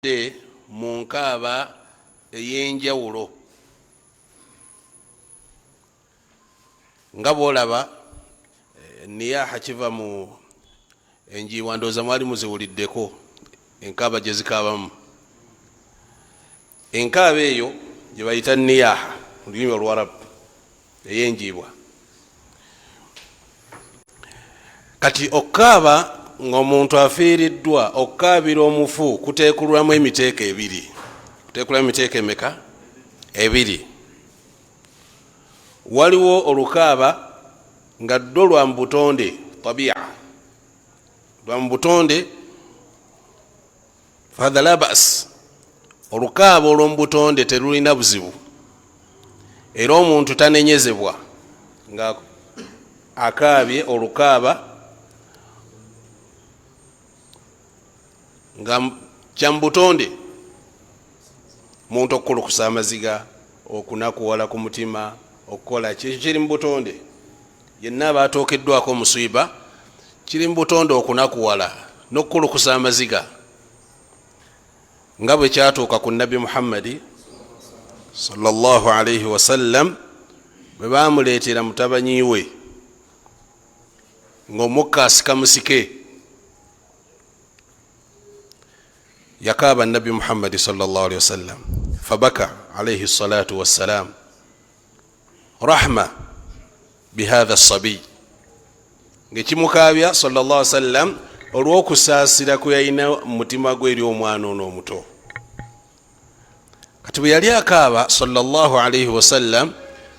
Mu nkaaba ey'enjawulo nga bwolaba eh, niyaha kiva mu enjiibwa, ndowooza mwali muziwuliddeko enkaaba gye zikaabamu. Enkaaba eyo gye bayita niyaha mu lulimi Oluwarabu ey'enjiibwa. Kati okukaaba ng'omuntu afiiriddwa, okukaabira omufu kuteekulwamu emiteeko ebiri. Kuteekulwamu emiteeko emeka? Ebiri. Waliwo olukaaba nga ddwo lwa mu butonde, tabia lwa mu butonde, fahatha la bas. Olukaaba olw'omu butonde terulina buzibu, era omuntu tanenyezebwa nga akaabye olukaaba nga kya mu butonde, muntu okukulukusa amaziga, okunakuwala ku mutima, okukola ki, ekyo kiri mu butonde. Yenna aba atuukiddwako omusiiba, kiri mu butonde okunakuwala n'okukulukusa amaziga, nga bwe kyatuuka ku Nabbi Muhammadi sallallahu alaihi wasallam bwe baamuleetera mutabanyi we ng'omukka asika musike. Yakaaba Nabbi Muhammadi sallallahu alaihi wasallam, fabaka alaihi salatu wassalam rahma bihatha sabiy, ngaekimukaabya sallallahu sallam olw'okusaasira kwe yalina mu mutima gwe eri omwana ono omuto. Kati bwe yali akaaba sallallahu alaihi wasallam,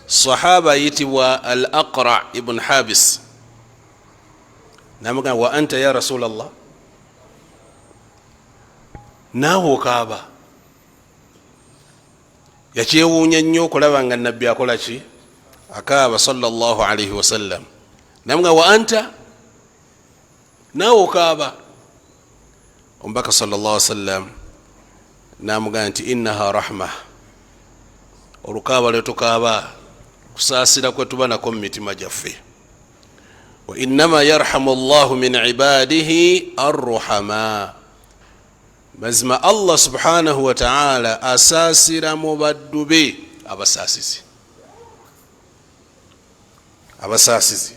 sahaba ayitibwa Al Aqra ibn Habis namugamba, wa anta ya rasul Allah, naawe okaaba? Yakyewuunya nnyo okulaba nga Nabbi akola ki? Akaaba sallallahu alaihi wasallam. Namuga, wa anta, naawe okaaba? Omubaka sallallahu wasallam namugaa nti, innaha rahma, olukaaba lwetukaaba kusaasira kwe tuba nako mu mitima gyaffe. Wa innama yarhamu llahu min ibadihi arruhama, mazima Allah subhanahu wataala asaasira mu baddu be abasaasizi. Abasaasizi,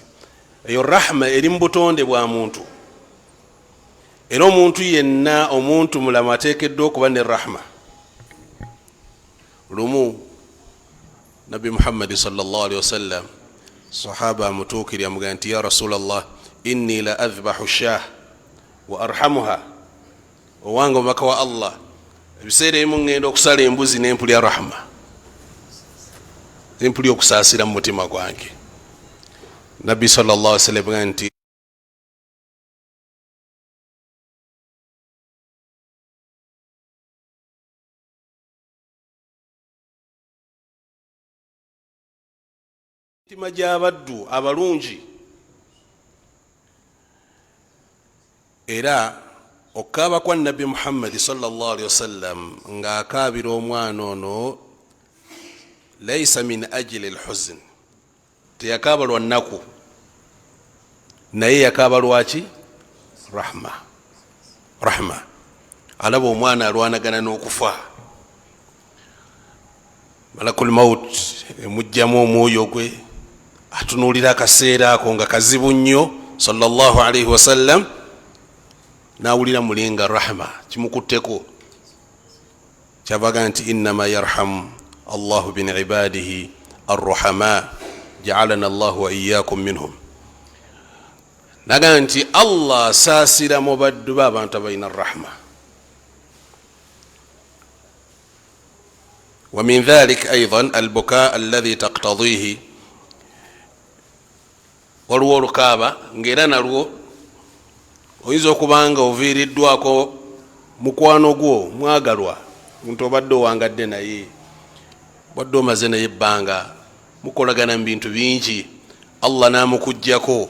eyo rahma eri mu butonde bwa muntu, era omuntu yenna omuntu mulamu ateekeddwa okuba ne rahma. Lumu Nabbi Muhammadi salllahalihi wasallam, sahaba amutuukiri amugaa nti, ya rasulllah, inni la adhbahu shah wa arhamuha. Owange omubaka wa Allah, ebiseera ebimu ŋŋenda okusala embuzi nempulya rahma, nempulya okusaasira mu mutima gwange. Nabbi sallallahu alaihi wasallam nti, mitima gy'abaddu abalungi. Era okukaaba kwa Nabbi Muhammadi salllahalihi wasallam ng'akaabira omwana ono, laisa min ajili lhuzn, teyakaaba lwa nnaku, naye yakaaba lwaki? Rahma. Rahma, alaba omwana alwanagana n'okufa, malakul maut emugjamu omwoyo gwe, atunuulira akaseera ako nga kazibu nnyo sallallahu alaihi wasallam, nawulira mulinga rahma kimukutteko. Kyavaga nti, innama yarhamu allahu bin ibadihi arruhama, jaalana llahu wa iyakum minhum. Naga nti Allah asaasira mu baddu be abantu abalina rahma. Wamin dhalik aidan albuka alladhi taktadihi, waliwo olukaaba ngaera nalwo oyinza okuba nga oviiriddwako mukwano gwo mwagalwa, nti obadde owangadde naye, obadde omaze naye ebbanga, mukolagana mu bintu bingi, Allah n'amukugjako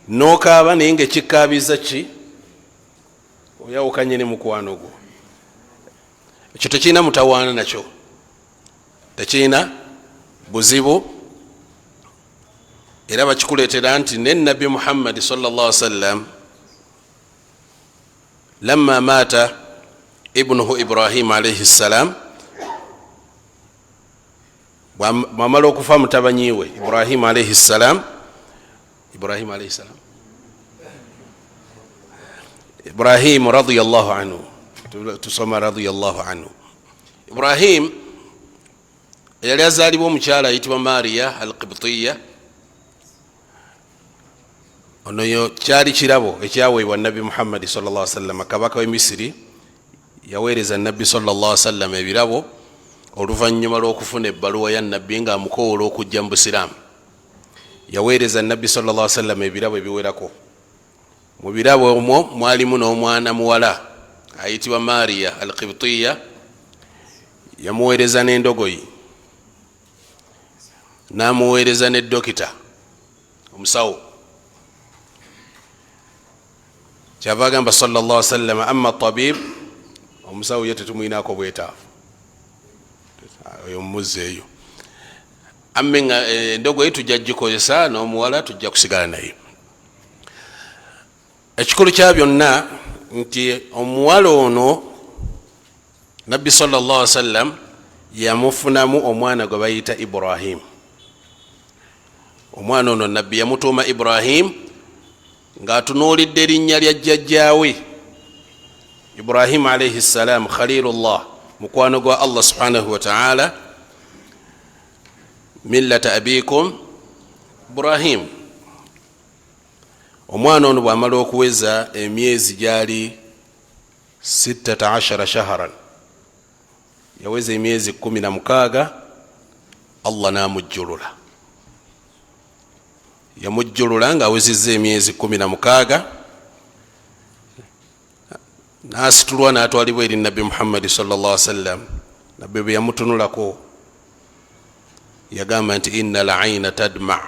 n'okaaba, naye nga ekikaabiza ki? Oyawukanye ne mukwano gwo. Ekyo tekirina mutawaana, nakyo tekirina buzibu, era bakikuleetera nti ne Nabbi Muhammadi sallallahu sallam lamma maata Ibnuhu Ibrahimu alaihi ssalam bwamala okufa, mutabanyi we Ibrahimu alaihi ssalam, Ibrahimu alaihi ssalam, Ibrahimu radiallahu anhu, tusoma radiallahu anhu. Ibrahim eyali azaalibwa omukyala ayitibwa Mariya Alqibtiya. Onoyo kyali kirabo ekyaweebwa Nabbi Muhammadi salla sallama. Kabaka w'e Misiri yaweereza Nabbi salla sallama ebirabo oluvannyuma lw'okufuna ebbaluwa ya Nabbi ng'amukowoola okujja mu Busiraamu. Yaweereza Nabbi salla sallama ebirabo ebiwerako. Mu birabo omwo mwalimu n'omwana muwala ayitibwa Mariya Alqibtiya. Yamuweereza n'endogoyi, n'amuweereza ne dokita, omusawo. Kyava agamba salla sallama, amma tabib, omusawo ye tetumwinako bwetaavu, oyo mumuzeeyo. Amme nga endogoyi tujja gikozesa, n'omuwala tujja kusigala naye. Ekikulu kya byonna nti omuwala ono Nabbi salla sallam yamufunamu omwana gwe bayita Ibrahim. Omwana ono Nabbi yamutuuma Ibrahim ng'atunuulidde erinnya lya jjajjaawe Ibrahimu alaihi ssalam, khalilullah, mukwano gwa Allah subhanahu wataala. Millata abikum Ibrahim. Omwana ono bw'amala okuweza emyezi gyali 16 shaharan, yaweza emyezi 16, Allah n'amujjulula. Yamujjulula ng'awezezza emyezi 16, n'asitulwa n'atwalibwa eri Nabbi Muhammadi salla sallam. Nabbi bwe yamutunulako yagamba nti inna laina tadma,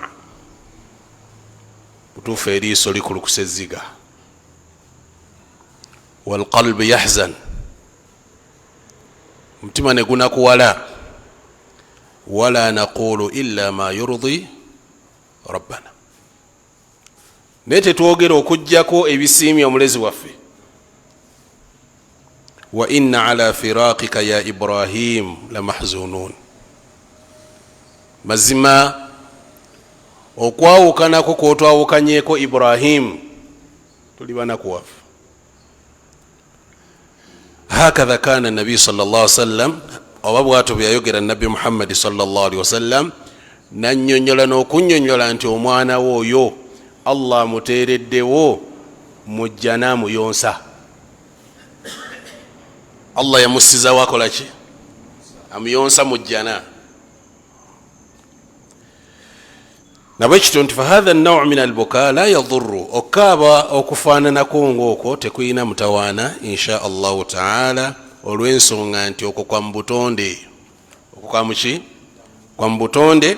butuufu eriiso likulukusa ezziga, walqalbu yahzan, omutima ne gunakuwala, wala naqulu illa ma yurdi rabbana, naye tetwogera okugjako ebisiimya omulezi waffe. Wa inna ala firaqika ya Ibrahim lamahzunun, mazima okwawukanako kwotwawukanyeko Ibrahimu tuli banakuwafu. Hakatha kana nabiyi sal llah sallam, oba bwatyo bwe yayogera Nabbi Muhammadi sal llah alihi wasallam, nanyonyola n'okunyonyola nti omwana we oyo Allah amuteereddewo mujja n'amuyonsa. Allah yamussizawo akola ki? Amuyonsa mujjana. Nabwe kityo nti fahatha nau min albuka la yaduru, okukaaba okufaananako ngaokwo tekulina mutawaana insha Allahu taala, olw'ensonga nti okwo kwa mubutonde, okwo kwa muki? Kwa mubutonde,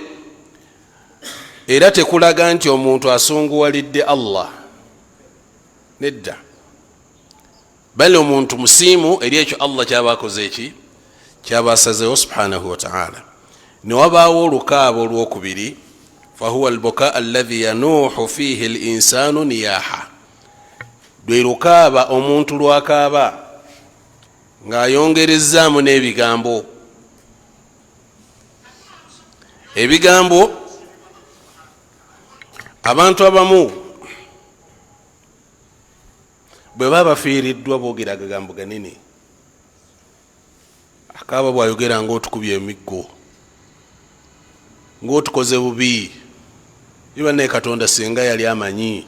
era tekulaga nti omuntu asunguwalidde Allah. Nedda, bali omuntu musiimu eri ekyo Allah kyaba akoze, eki kyaba asazeewo subhanahu wataala. Newabaawo olukaaba olwokubiri, fahuwa albuka alladhi yanuuhu fihi linsanu niyaha, lwe lukaaba omuntu lwakaaba ng'ayongerezaamu n'ebigambo. Ebigambo abantu abamu bwe baba bafiiriddwa boogera agagambo ganene. Akaaba bwayogera ngaotukubye emiggo, ngaotukoze bubi, iba naye Katonda singa yali amanyi.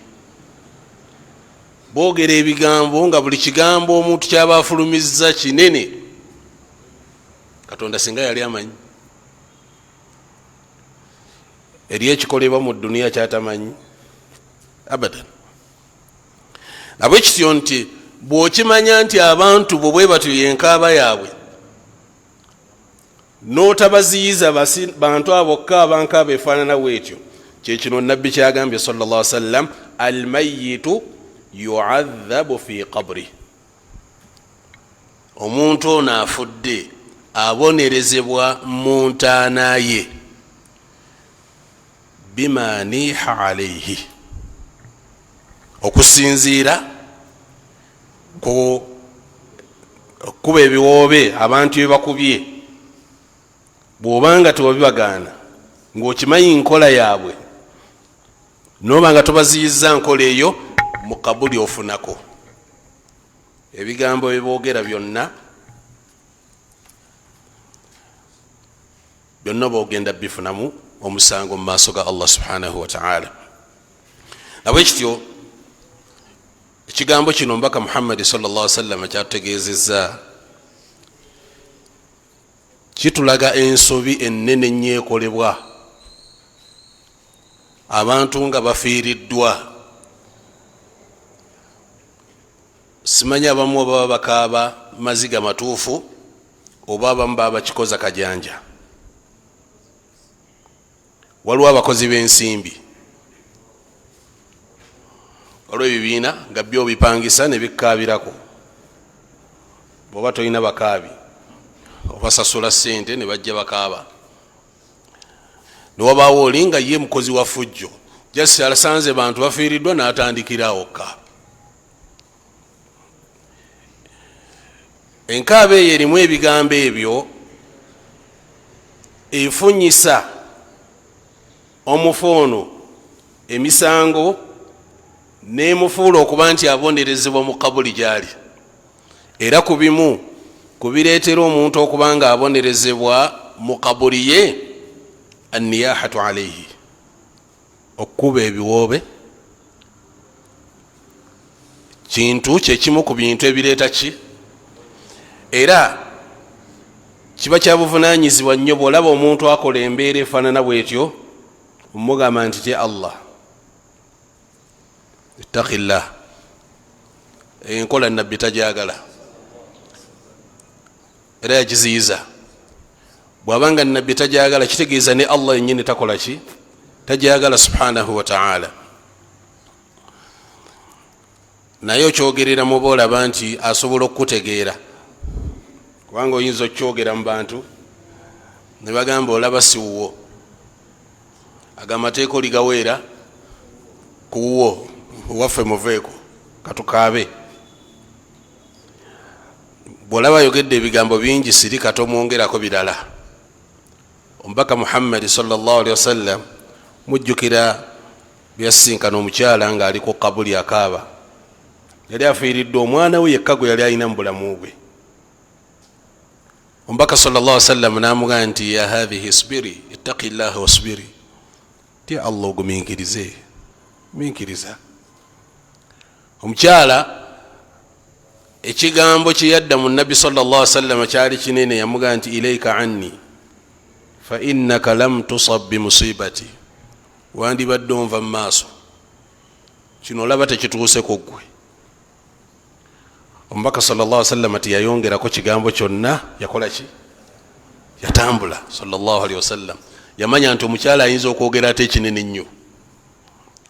Boogera ebigambo nga buli kigambo omuntu kyaba afulumizza kinene. Katonda singa yali amanyi eri ekikolebwa mu duniya kyatamanyi abadan. Nabwe kityo nti bw'okimanya nti abantu bwe bwe batyo yenkaaba yaabwe, n'otabaziyiza bantu abo kaaba nkaaba efaanana bwetyo, kyekino Nabbi kyagambye sal llah sallam, almayitu yuadhabu fi qabri, omuntu ono afudde abonerezebwa mu ntaana ye, bima niiha alaihi, okusinziira ku Okukuba ebiwoobe abantu byebakubye, bw'obanga tewabibagaana ng'okimanyi nkola yaabwe, noba nga tobaziyiza nkola eyo, mu kabuli ofunako ebigambo byeboogera byonna byonna, oba ogenda bifunamu omusango mu maaso ga Allah subhanahu wataala. Nabwe kityo ekigambo kino omubaka Muhammadi salla sallama kyatutegeezezza kitulaga ensobi ennene ennyo ekolebwa abantu nga bafiiriddwa. Simanyi abamu oba baba bakaaba maziga matuufu oba abamu baba bakikoza kajanja. Waliwo abakozi b'ensimbi, waliwo ebibiina nga byo bipangisa ne bikkaabirako. Bw'oba tolina bakaabi, obasasula ssente ne bajja bakaaba. Newabaawo oli nga ye mukozi wa fujjo, just alasanze bantu bafiiriddwa n'atandikirawo kka. Enkaaba eyo erimu ebigambo ebyo efunyisa omufu ono emisango n'emufuula okuba nti abonerezebwa mu kabuli gy'ali. Era ku bimu ku bireetera omuntu okuba nga abonerezebwa mu kabuli ye, anniyahatu alaihi, okukuba ebiwoobe kintu kyekimu ku bintu ebireeta ki. Era kiba kya buvunanyizibwa nnyo bw'olaba omuntu akola embeera efaanana bwetyo, omugamba nti tya Allah, ittaqillah, enkola nabbi tajagala era yakiziyiza. Bw'abanga nabbi tajagala, kitegeeza ne Allah yennyini takola ki, tajagala subhanahu wataala. Naye okyogerera muba olaba nti asobola okukutegeera, kubanga oyinza okukyogera mu bantu ne bagamba olaba siwuwo, ago amateeka oligaweera kuwuwo, waffe muveeko katukaabe. Bw'olaba ayogedde ebigambo bingi, sirika, tomwongerako birala. Omubaka Muhammadi salllahalihi wasallam, mujjukira byasisinkana omukyala ng'ali ku kabuli akaaba, yali afiiriddwa omwana we yekka gwe yali alina mu bulamu bwe. Omubaka salla sallam n'amugamba nti ya hathihi sbiri, ittaqi llaha wasbiri, tya Allah ogumiikirize, gumiikiriza. Omukyala ekigambo kye yadda mu nabbi salla sallama kyali kinene, yamugamba nti ilaika anni fa innaka lam tusab bimusibati, wandibadde onva mu maaso, kino olaba tekituuse ku ggwe. Omubaka salla sallama teyayongerako kigambo kyonna, yakola ki? Yatambula salllahalihi wasallam. Yamanya nti omukyala ayinza okwogera ate ekinene nnyo,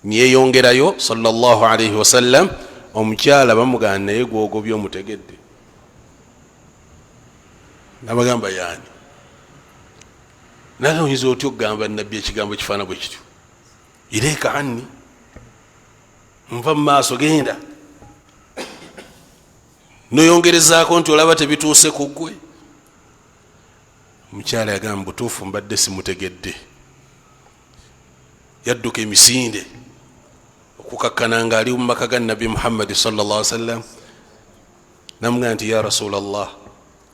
niyeyongerayo sallallahu alaihi wasallam. Omukyala bamugamba naye gwogobye omutegedde, nabagamba yaani naye oyinza otya okugamba nabbi ekigambo kifaana bwe kityo? Ireeka anni, nva mu maaso, genda. Noyongerezaako nti olaba tebituuse ku ggwe. Omukyala yagamba butuufu mbadde simutegedde. Yadduka emisinde okukakkana nga ali mu maka ga nabbi Muhammadi salla sallam, namugamba nti ya rasulallah,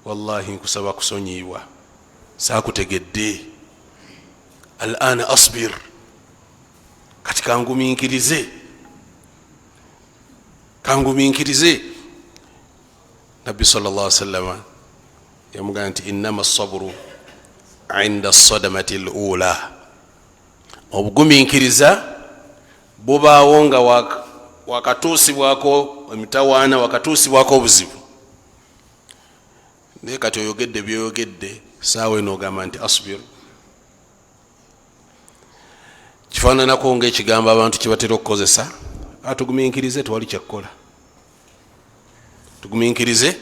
wallahi nkusaba kusonyiibwa, saakutegedde. Al ana asbir, kati kanguminkirize, kanguminkirize. Nabbi salla sallama yamugamba nti innama saburu inda sadamati lula, obuguminkiriza bubaawo nga wakatuusibwako emitawaana, wakatuusibwako obuzibu. Naye kati oyogedde byoyogedde, saawa eno ogamba nti asbir. Kifaananako ngaekigambo abantu kyebatera okukozesa, atuguminkirize tewali kyakkola, tuguminkirize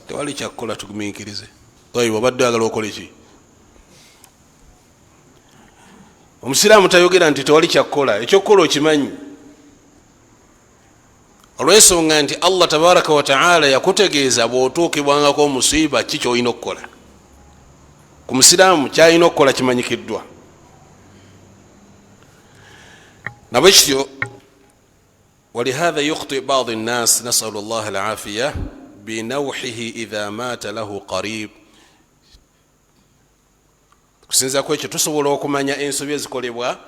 tewali kyakkola, tuguminkirize. Tayib, obadde oyagala okola ki? Omusiraamu tayogera nti tewali kyakkola, ekyokukola okimanyi. Olw'ensonga nti Allah tabaraka wataala yakutegeeza bw'otuukibwangako omusiiba ki kyolina okukola. Ku musiraamu kyalina okukola kimanyikiddwa. Nabwe kityo, Walihatha yukhti badi nnas nasalu llah alafiya binawhihi idha maata lahu qarib. Kusinza ku ekyo tusobola okumanya ensobi ezikolebwa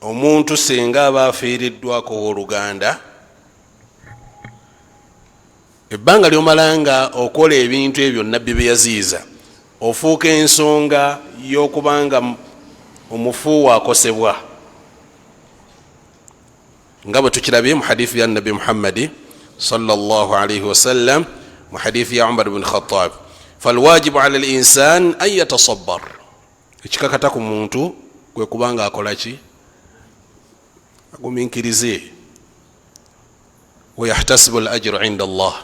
omuntu singa aba afiiriddwako owooluganda. Ebbanga lyomala nga okola ebintu ebyo nabbi bye yaziyiza, ofuuka ensonga y'okubanga omufuuwa akosebwa, nga bwe tukirabye mu hadithi ya nabbi Muhammadi sallallahu alaihi wasallam, mu hadithi ya Umar bni Khatab. Falwajibu ala linsan an yatasabar, ekikakata ku muntu kwe kubanga akola ki? Aguminkirize. Wayahtasibu al ajru inda Allah,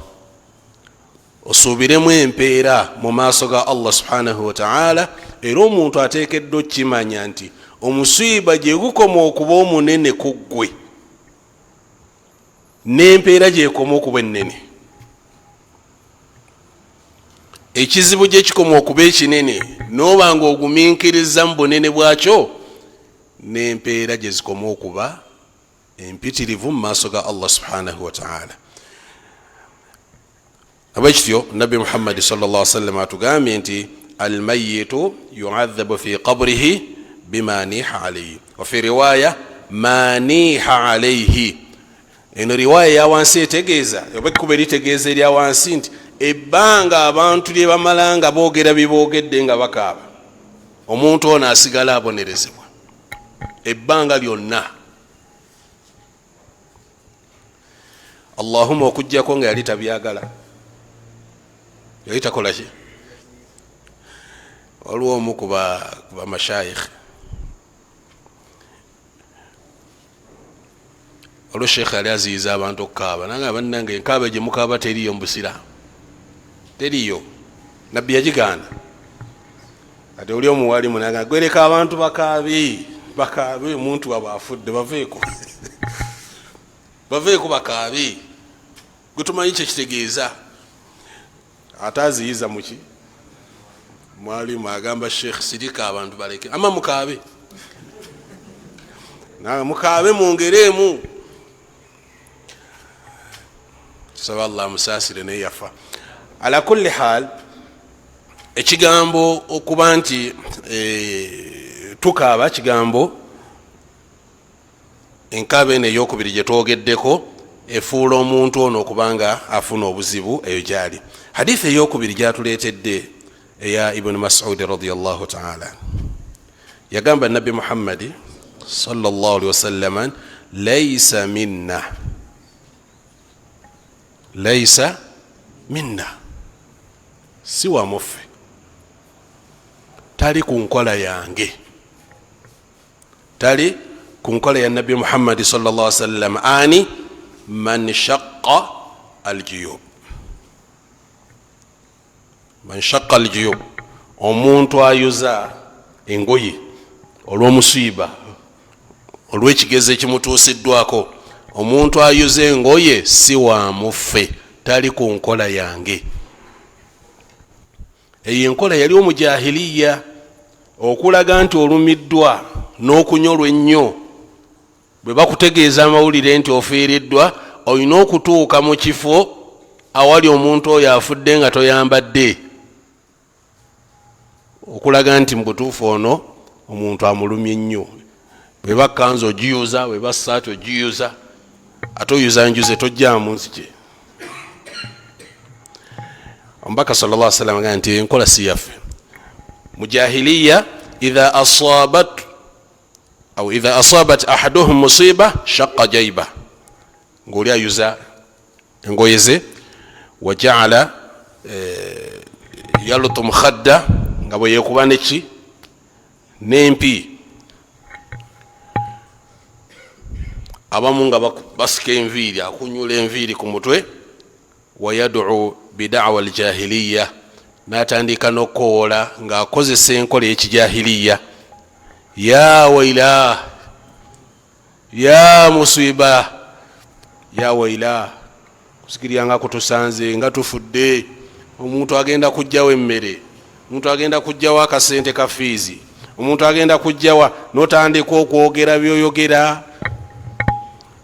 osuubiremu empeera mu maaso ga Allah subhanahu wataala. Era omuntu ateekeddwa okukimanya nti omusiiba gye gukoma okuba omunene ku ggwe, n'empeera gyekoma okuba ennene. Ekizibu gye kikoma okuba ekinene n'oba nga ogumiikiriza mu bunene bwakyo, n'empeera gye zikoma okuba empitirivu mu maaso ga Allah subhanahu wataala. Abwekityo nabbi Muhammadi salla sallam atugambye nti almayitu yuadhabu fi qabrihi bima niha alaihi, wafi riwaya ma niha alaihi. Eno riwaya eyawansi etegeeza, oba ekkuba eritegeeza eryawansi, nti ebbanga abantu lye bamala nga boogera byeboogedde nga bakaaba, omuntu ono asigala abonerezebwa ebbanga lyonna, Allahuma okugjako nga yali tabyagala, yali takola ki. Waliwo omu ku bamashayikh, waliwo sheekh yali aziyiza abantu okukaaba, nanga bannange enkaaba gye mukaaba teriyo mu busiraamu, teriyo, nabbi yagigaana. Kati oli omuwalimu naga gwereka abantu bakaabe, bakaabe, omuntu wabwe afudde, baveeko, baveeko bakaabe, gwe tumanyi kyekitegeeza. Ate aziyiza muki mwalimu agamba sheekh sirika abantu baleke ama mukaabe, mukaabe mwongereemu. Tusaba Allah amusaasire, naye yafa. Ala kulli hal, ekigambo okuba nti tukaaba, kigambo enkaaba eno eyokubiri gye twogeddeko efuula omuntu ono okuba nga afuna obuzibu eyo gyali. Hadithi eyokubiri gyatuleetedde eya Ibuni Masudi radiallahu taala, yagamba nabbi Muhammadi sallallahu alaihi wasallama, laisa minna, laisa minna, si wamuffe, tali ku nkola yange, tali ku nkola ya nabbi Muhammadi sallallahu alaihi wasallam. Ani? Man shaqqa aljuyub, man shaqqa aljuyub, omuntu ayuza engoye olw'omusiiba, olw'ekigezo ekimutuusiddwako. Omuntu ayuza engoye si wa muffe, tali ku nkola yange. Eyo enkola yali omujahiliya, okulaga nti olumiddwa n'okunyolwa ennyo. Bwe bakutegeeza amawulire nti ofiiriddwa, olina okutuuka mu kifo awali omuntu oyo afudde nga toyambadde, okulaga nti mu butuufu ono omuntu amulumye nnyo. Bweba kanzu ogiyuza, bweba saati ogiyuza, ate oyuza njuze, tojjaamu nzije. Omubaka sal llah sallam agamba nti enkola si yaffe. Mujahiliya, idha asabat au idha asabat ahaduhum musiba shaqa jaiba, ngaoli ayuza engoye ze, wajaala yalutu mukhadda, nga bwe yekuba neki n'empi. Abamu nga basika enviiri, akunyula enviiri ku mutwe. Wayaduu bidawa aljahiliya, n'atandika n'okukowoola ng'akozesa enkola ey'ekijahiliya: ya waila, ya musiba. Ya waila, kusikirya nga kutusanze nga tufudde. Omuntu agenda kujjawo emmere, omuntu agenda kujjawo akasente ka fiizi, omuntu agenda kujjawa, notandika okwogera byoyogera.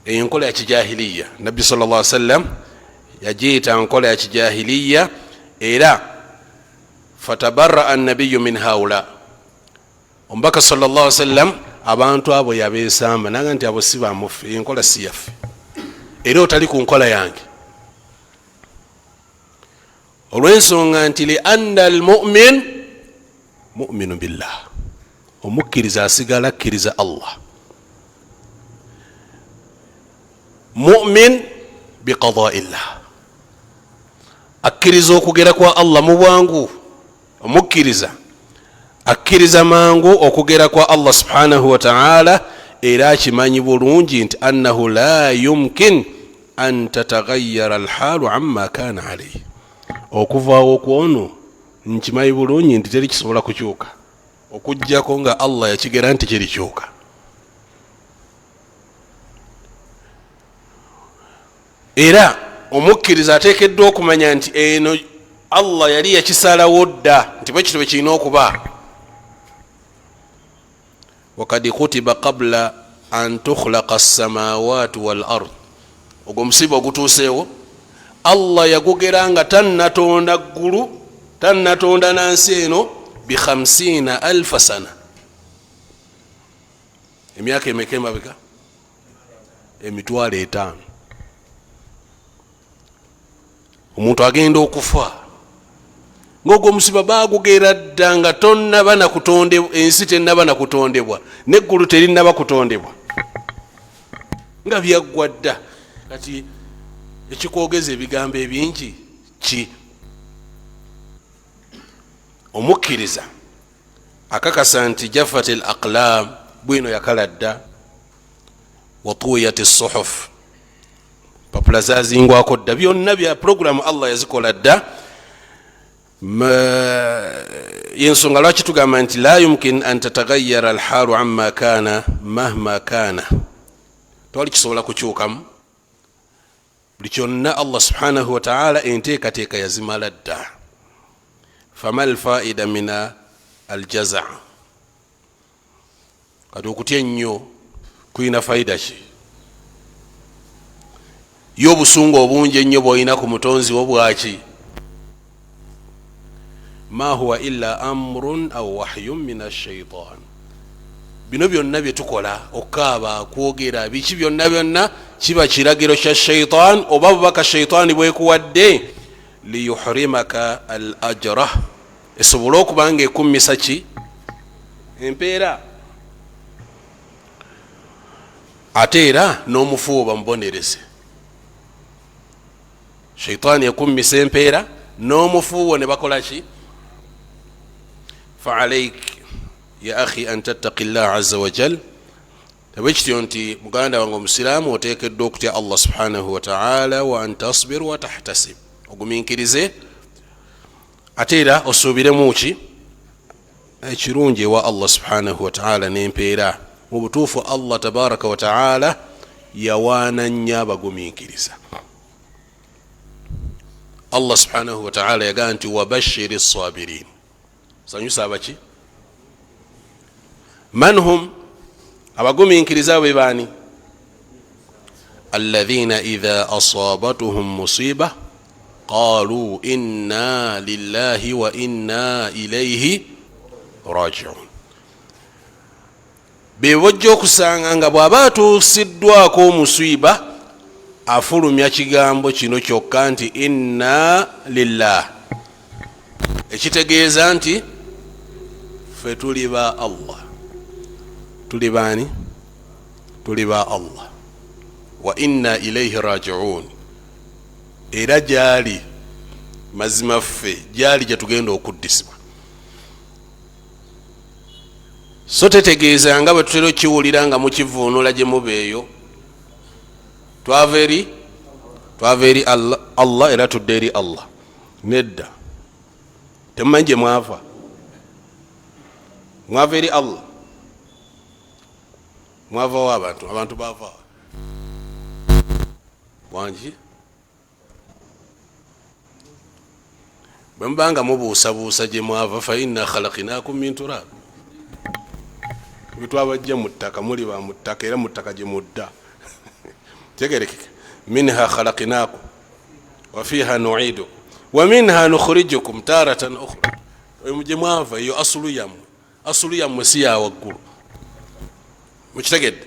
Eyo enkola ya kijahiliya. Nabbi sal llah sallam yagiyita nkola ya kijahiliya, era fatabaraa nabiyu min haula. Omubaka sal llah sallam abantu abo yabesamba naga nti abo si bamuffe, enkola si yaffe, era otali ku nkola yange, olw'ensonga nti lianna almumin muminu billah, omukkiriza asigala akkiriza Allah, mumin biqadai llah, akkiriza okugera kwa Allah mu bwangu. Omukkiriza akkiriza mangu okugera kwa Allah subhanahu wataala, era akimanyi bulungi nti annahu la yumkin an tatagayara alhaalu amma kana alaihi. Okuvaawo kwono nkimanyi bulungi nti teri kisobola kukyuka okugjako nga Allah yakigera nti kirikyuka. Era omukkiriza ateekeddwa okumanya nti eno Allah yali yakisalawo dda nti bwe kityo bwe kirina okuba. Wakad kutiba qabula an tukhlaqa assamawati wal ard. Ogwo omusiba ogutuuseewo Allah yagugera nga tannatonda ggulu, tannatonda nansi eno, bi 50 alfa sana. Emyaka emeka emabega? 50,000. Omuntu agenda okufa ngaogwo omusiba bagugera dda nga tonnaba nakutondebwa, ensi tennaba nakutondebwa, neggulu terinnaba kutondebwa, nga byaggwa dda. Kati ekikwogeza ebigambo ebingi ki? Omukkiriza akakasa nti jafat al aqlam, bwino yakala dda, watuyat suhuf, papula zazingwako dda, byonna bya puroguramu Allah yazikola dda. Yensonga lwaki tugamba nti la yumkin an tatagayara alhalu amma kana mahma kana, tewali kisobola kukyukamu. Buli kyonna Allah subhanahu wataala enteekateeka yazimala dda. Fama alfaida min aljaza? Kati okutya ennyo kulina faida ki? Ye obusungu obungi ennyo bwolina ku mutonzi wo bwaki? Ma huwa illa amrun au wahyun min ashaitan. Bino byonna byetukola, okukaaba, kwogera, biki byonna byonna, kiba kiragiro kya shaitan oba bubaka shaitaani bwekuwadde, liyuhrimaka al ajra, esobole okuba nga ekummisa ki? Empeera. Ate era n'omufu bamubonereze. Shaitaani ekummisa empeera n'omufuuwo ne bakola ki? Faalaik ya akhi an tattaqi llah aza wajal. Tebwe kityo nti muganda wange omusiraamu oteekeddwa okutya Allah subhanahu wataala, wa an tasbir wa tahtasib, ogumiikirize ate era osuubiremu ki? Ekirungi ewa Allah subhanahu wataala n'empeera. Mu butuufu Allah tabaraka wataala yawaana nnyo abagumiikiriza. Allah subhanahu wataala yagamba nti wabashiri sabirin, sanyusa abaki? Man hum? Abagumiikiriza abo be baani? Alladhina idha asabatuhum musiba qalu inna lillahi wa inna ilaihi rajiun. Bebojja okusanga nga bw'aba atuusiddwako omusiiba afulumya kigambo kino kyokka nti inna lillah, ekitegeeza nti ffe tuli ba Allah. Tuli baani? Tuli ba Allah. Wa inna ilaihi rajiun, era gyali, mazima ffe gyali gyetugenda okuddisibwa. So tetegeeza nga bwe tutera okiwulira nga mukivuunula gye muba eyo, twava eri, twava eri Allah era tudde eri Allah. Nedda, temumanyi gye mwava. Mwava eri Allah? Mwavawo abantu? Abantu bava? Wangi bwe mubanga mubuusabuusa gye mwava, fa inna khalakinakum min turab, twabajja mu ttaka, muli ba mu ttaka era mu ttaka gye mudda. Tegerekeka, minha khalakinakum wa fiha nuidukum wa minha nukhrijukum taratan ukhra. Gye mwava eyo asulu yammwe, asulu yammwe si ya waggulu. Mukitegedde?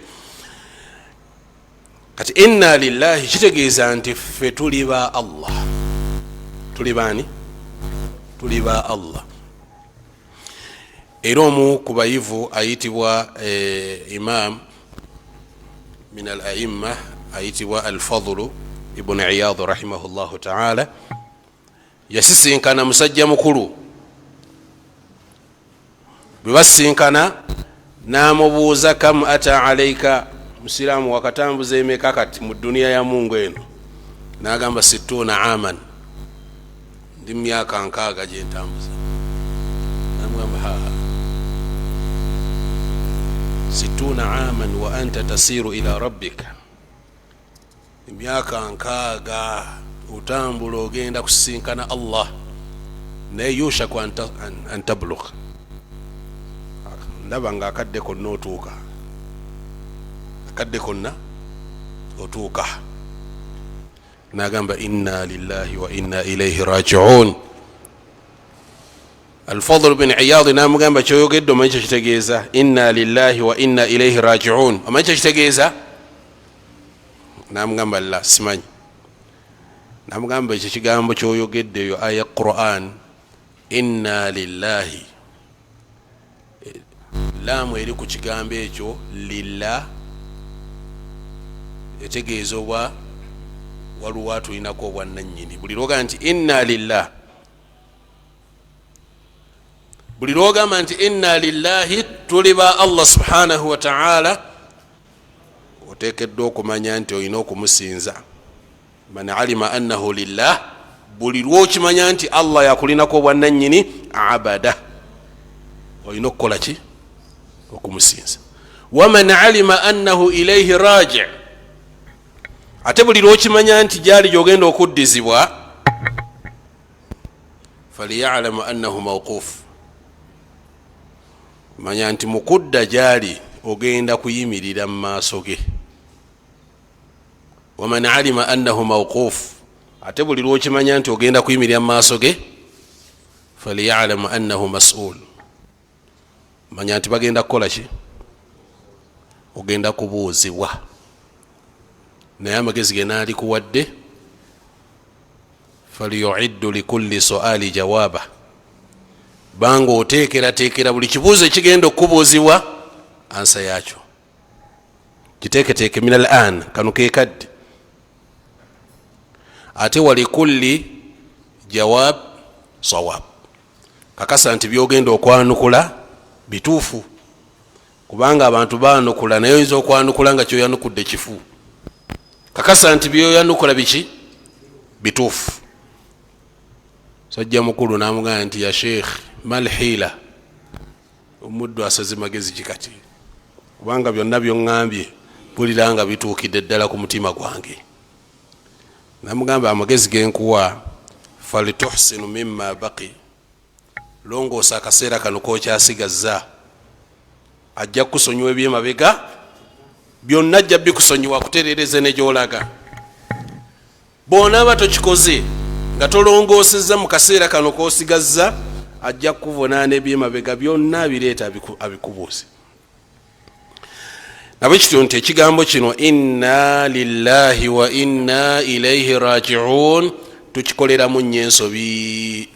Kati inna lillahi kitegeeza nti ffe tuli ba Allah. Tuli baani? Tuli ba Allah. Era omu ku bayivu ayitibwa imam min al aimma ayitibwa Alfadlu Ibuni Iyad rahimahullahu taala, yasisinkana musajja mukulu. Bwe basisinkana n'amubuuza, kam ata alaika, musiraamu wakatambuza emeka kati mu duniya ya Mungu eno? N'agamba, situuna aman, ndi mu myaka 60 gyentambuza. Namugamba, haha, situuna aman wa anta tasiru ila rabbika, emyaka 60 otambula ogenda kusisinkana Allah, naye yushaku an tablugh, ndaba nga akadde konna otuuka, akadde konna otuuka. Nagamba, inna lillahi wa inna ilaihi rajiun. Alfadl bin Iyad namugamba, kyoyogedde omanyi kyekitegeeza? Inna lillahi wa inna ilaihi rajiun, omanyi kyekitegeeza? Namugamba, la, simanyi. Namugamba, ekyo kigambo kyoyogedde eyo aya Quran, inna lillahi, laamu eri ku kigambo ekyo lillah etegeeza obwa waliwo atulinako obwannannyini. Buli lwogamba nti inna lillah, buli lwogamba nti inna lillahi, tuli ba Allah subhanahu wa taala, oteekeddwa okumanya nti olina okumusinza. Man alima annahu lillah, buli lwokimanya nti Allah yakulinako obwannannyini, abada, olina okukola ki? Okumusinza. Waman alima annahu ilaihi raji, ate buli lwokimanya nti gyali gyogenda okuddizibwa, faliyalamu annahu mawqufu, manya nti mukudda gyali ogenda kuyimirira mu maaso ge. Waman alima annahu mawqufu, ate buli lwokimanya nti ogenda kuyimirira mu maaso ge, faliyalamu annahu masul, manya nti bagenda kukola ki? Ogenda kubuuzibwa. Naye amagezi ge naalikuwadde, faliyuiddu likulli suali jawaba, banga oteekerateekera buli kibuuzo ekigenda okubuuzibwa ansa yakyo, kiteeketeeke min al an, kano kekadde. Ate walikulli jawab sawab, kakasa nti byogenda okwanukula bituufu, kubanga abantu baanukula, naye oyinza okwanukula nga kyoyanukudde kifu. Kakasa nti byoyanukula biki? Bituufu. Sajja mukulu namugamba nti, ya sheikh, mal hila, omuddu asaze magezi kikati, kubanga byonna byoŋŋambye mpulira nga bituukidde ddala ku mutima gwange. Namugamba, amagezi genkuwa, falituhsinu mimma baqi, longoosa akaseera kano kokyasigazza, ajja kukusonyiwa ebyemabega byonna, ajja bikusonyiwa akuterereze ne gyolaga. Bw'onaaba tokikoze nga tolongoosezza mu kaseera kano kosigazza, ajja kukuvunaana ebyemabega byonna abireeta abikubuuze. Nabwe kityo nti ekigambo kino inna lillahi wa inna ilaihi rajiun tukikoleramu nnyo ensobi,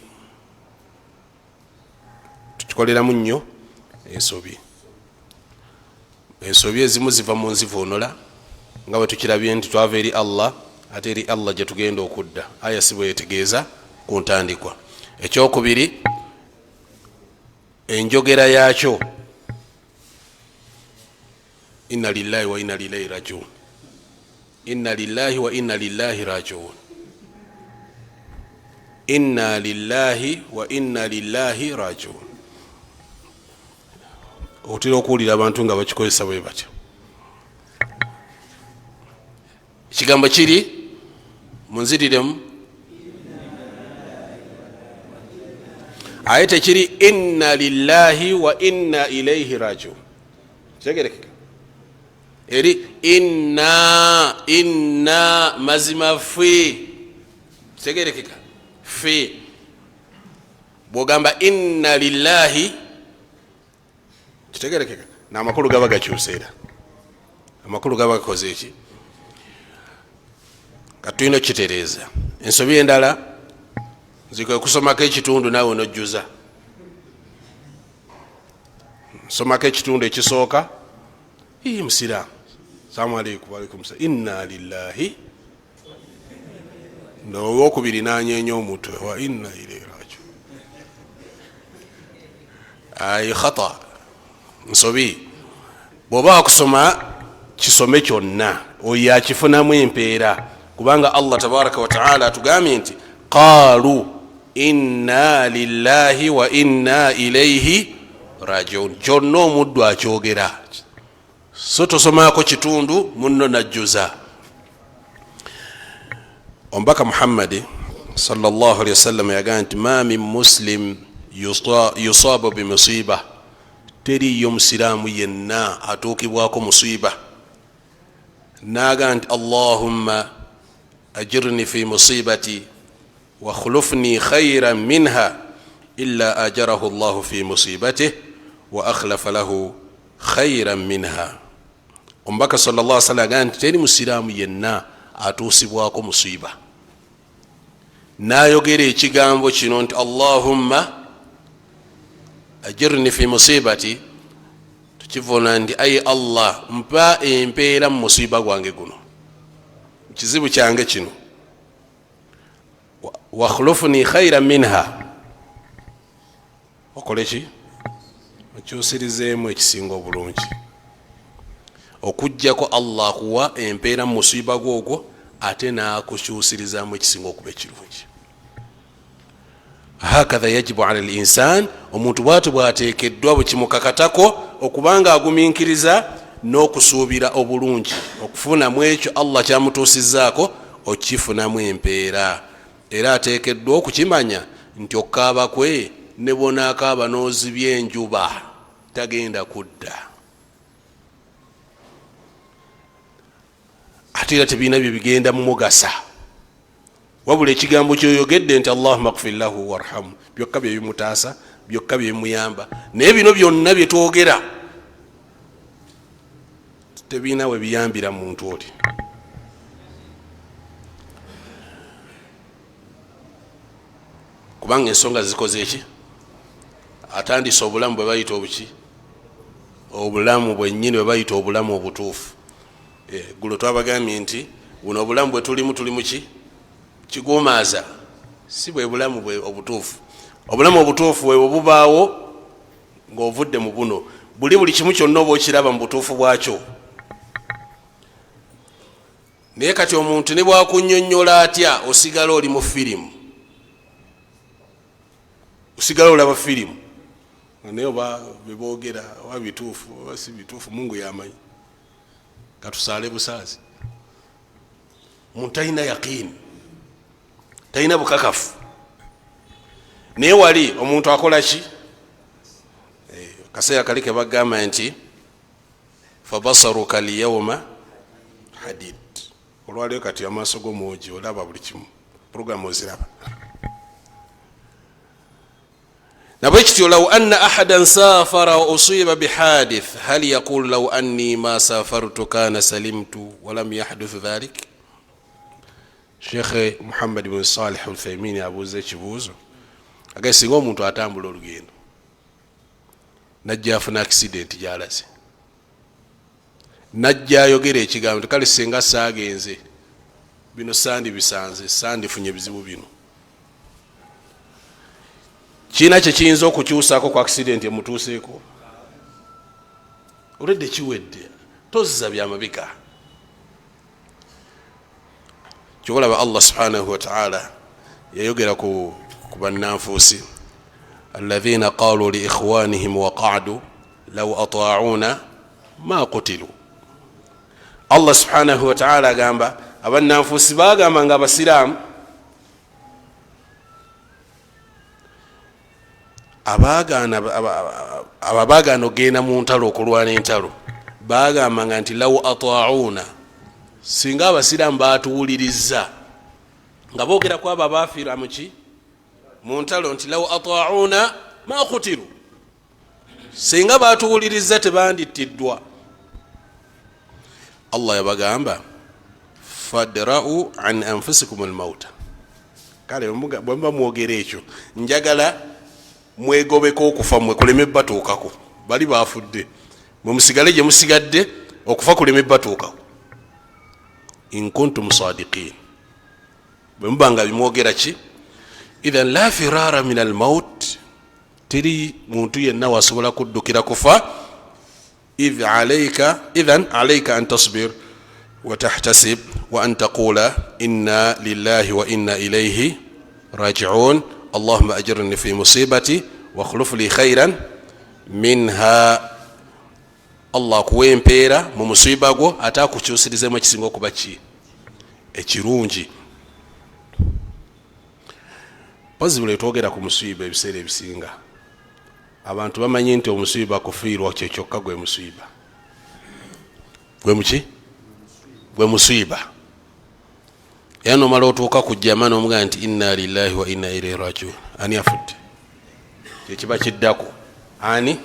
tukikoleramu nnyo ensobi. Ensobi ezimu ziva mu nzivuunula, nga bwe tukirabye nti twava eri Allah, ate eri Allah gye tugenda okudda, aya si bwe yetegeeza ku ntandikwa. Ekyokubiri, enjogera yaakyo, inna lillahi wa inna lillahi rajiun, inna lillahi wa inna lillahi rajiun, inna lillahi wa inna lillahi rajiun. Otera okuwulira abantu nga bakikozesa bwe batyo. Ekigambo kiri Munziriremu. Aye tekiri inna lillahi wa inna ilaihi rajiun. Kitegerekeka eri inna, inna mazima ffe. Kitegerekeka ffe. Bwogamba inna lillahi, kitegerekeka n'amakulu gaba gakyuse, era amakulu gaba gakoze eki? Katulina okukitereeza. Ensobi endala nzikwe kusomako ekitundu naawe nojjuza. Nsomako ekitundu ekisooka, ii musiraamu, salamu aleikum, waalaikum salam, inna lillahi. Owokubiri nanyenya omutwe, wa inna ilaihi rajiun. Ayi khata, nsobi. Bw'oba wakusoma kisome kyonna, oyo akifunamu empeera, kubanga Allah tabaraka wataala atugambye nti qaalu inna lillahi wa inna ilaihi rajiun. Kyonna omuddu akyogera, so tosomako kitundu munno najjuza. Omubaka Muhammadi sallallahu alaihi wasallam yagamba nti ma min muslim yusabu bimusiba, teriyo musiraamu yenna atuukibwako musiba naga nti allahumma ajirni fi musibati wa khulufni khairan minha illa ajarahu llahu fi musibatih wa akhlafa lahu khairan minha. Omubaka sallallahu alaihi wasallam agamba nti teri musiraamu yenna atuusibwako musiba n'ayogera ekigambo kino nti allahumma ajirni fi musibati, tukivuna nti ayi Allah mpa empeera mu musiba gwange guno, kizibu kyange kino, wakhlufni khairan minha, okole ki? Okyusirizeemu ekisinga obulungi. Okuggyako Allah akuwa empeera mu musiba gwogwo ate n'akukyusirizaamu ekisinga okuba ekirungi. Hakatha yajibu ala linsan, omuntu bwatyo bwateekeddwa bwekimukakatako okubanga agumiikiriza n'okusuubira obulungi okufunamu ekyo Allah kyamutuusizzaako, okifunamu empeera. Era ateekeddwa okukimanya nti okukaaba kwe ne bwonaakaaba n'ozibya enjuba tagenda kudda, ate era tebirina bye bigenda mumugasa, wabula ekigambo kyoyogedde nti allahuma gfir lahu warhamu byokka byebimutaasa, byokka byebimuyamba. Naye bino byonna byetwogera tebirina we biyambira muntu oli. Kubanga ensonga zikoze eki? Atandise obulamu bwe bayita obuki, obulamu bwennyini bwe bayita obulamu obutuufu. Gulo twabagambye nti buno obulamu bwe tulimu tuli muki kigumaaza, si bwe bulamu bwe obutuufu. Obulamu obutuufu bwe bubaawo ng'ovudde mu buno buli kimu kyonna oba okiraba mu butuufu bwakyo. Naye kati omuntu ne bwakunnyonnyola atya, osigala oli mu firimu, osigala olaba firimu, naye oba beboogera oba bituufu oba si bituufu, Mungu yamanyi, katusaale busaazi. Omuntu talina yaqiini, talina bukakafu. Naye wali omuntu akola ki? Kaseera kali kebagamba nti fabasaruka lyauma hadid. Olwaliyo kati amaaso g'omwogi olaba buli kimu, programu oziraba. Nabwe kityo law anna ahadan safara wa usiba bihadith hal yaqulu law anni ma safartu kana salimtu walam yahduth dhalik. Shekhe Muhammad bin Salih Uthaymin abuuza ekibuuzo agaye, singa omuntu atambula olugendo najja afuna accident gyalaze, najja ayogera ekigambo nti kale singa saagenze bino sandibisanze, sandifunye bizibu bino, kiina kye kiyinza okukyusaako ku accident emutuuseeko? Olwedde kiwedde, tozza byamabika. Kyobalaba Allah subhanahu wataala yayogera ku bannanfuusi alladhina qalu li ikhwanihim wa qa'du law ata'una ma qutilu. Allah subhanahu wataala agamba Abannanfuusi baagamba nga abasiraamu abaagaana abo abaagaana okugenda mu ntalo okulwana entalo baagambanga nti law ata'uuna, singa abasiraamu baatuwulirizza, nga boogera ku abo abaafiira muki mu ntalo, nti law ata'uuna ma kutiru, singa baatuwulirizza tebandittiddwa. Allah yabagamba fadra'u an anfusikum almauta. Kale bwe muba mwogera ekyo, njagala mwegobeko okufa mwe kuleme batuukako. Bali bafudde, mwe musigale gye musigadde, okufa kuleme batuukako. In kuntum sadiqin, bwe muba nga bimwogera ki. Idhan la firara min almaut, teri muntu yenna wasobola kuddukira kufa. Idh alayka, idhan alayka an tasbir wa tahtasib wa an taqula inna lillahi wa inna ilayhi rajiun, allahumma ajirni fi musibati wakhluf li khairan minha. Allah akuwa empeera mu musiiba gwo, ate akukyusirizemu ekisinga okuba ki ekirungi. Mpozi buli twogera ku musiiba, ebiseera ebisinga abantu bamanyi nti omusiiba kufiirwa kyekyokka gwe musiiba, gwe muki, gwe musiiba. Era nomala otuuka ku jama nomugamba nti inna lillahi wa inna ilaihi rajiun, ani afudde? Kyekiba kiddako, ani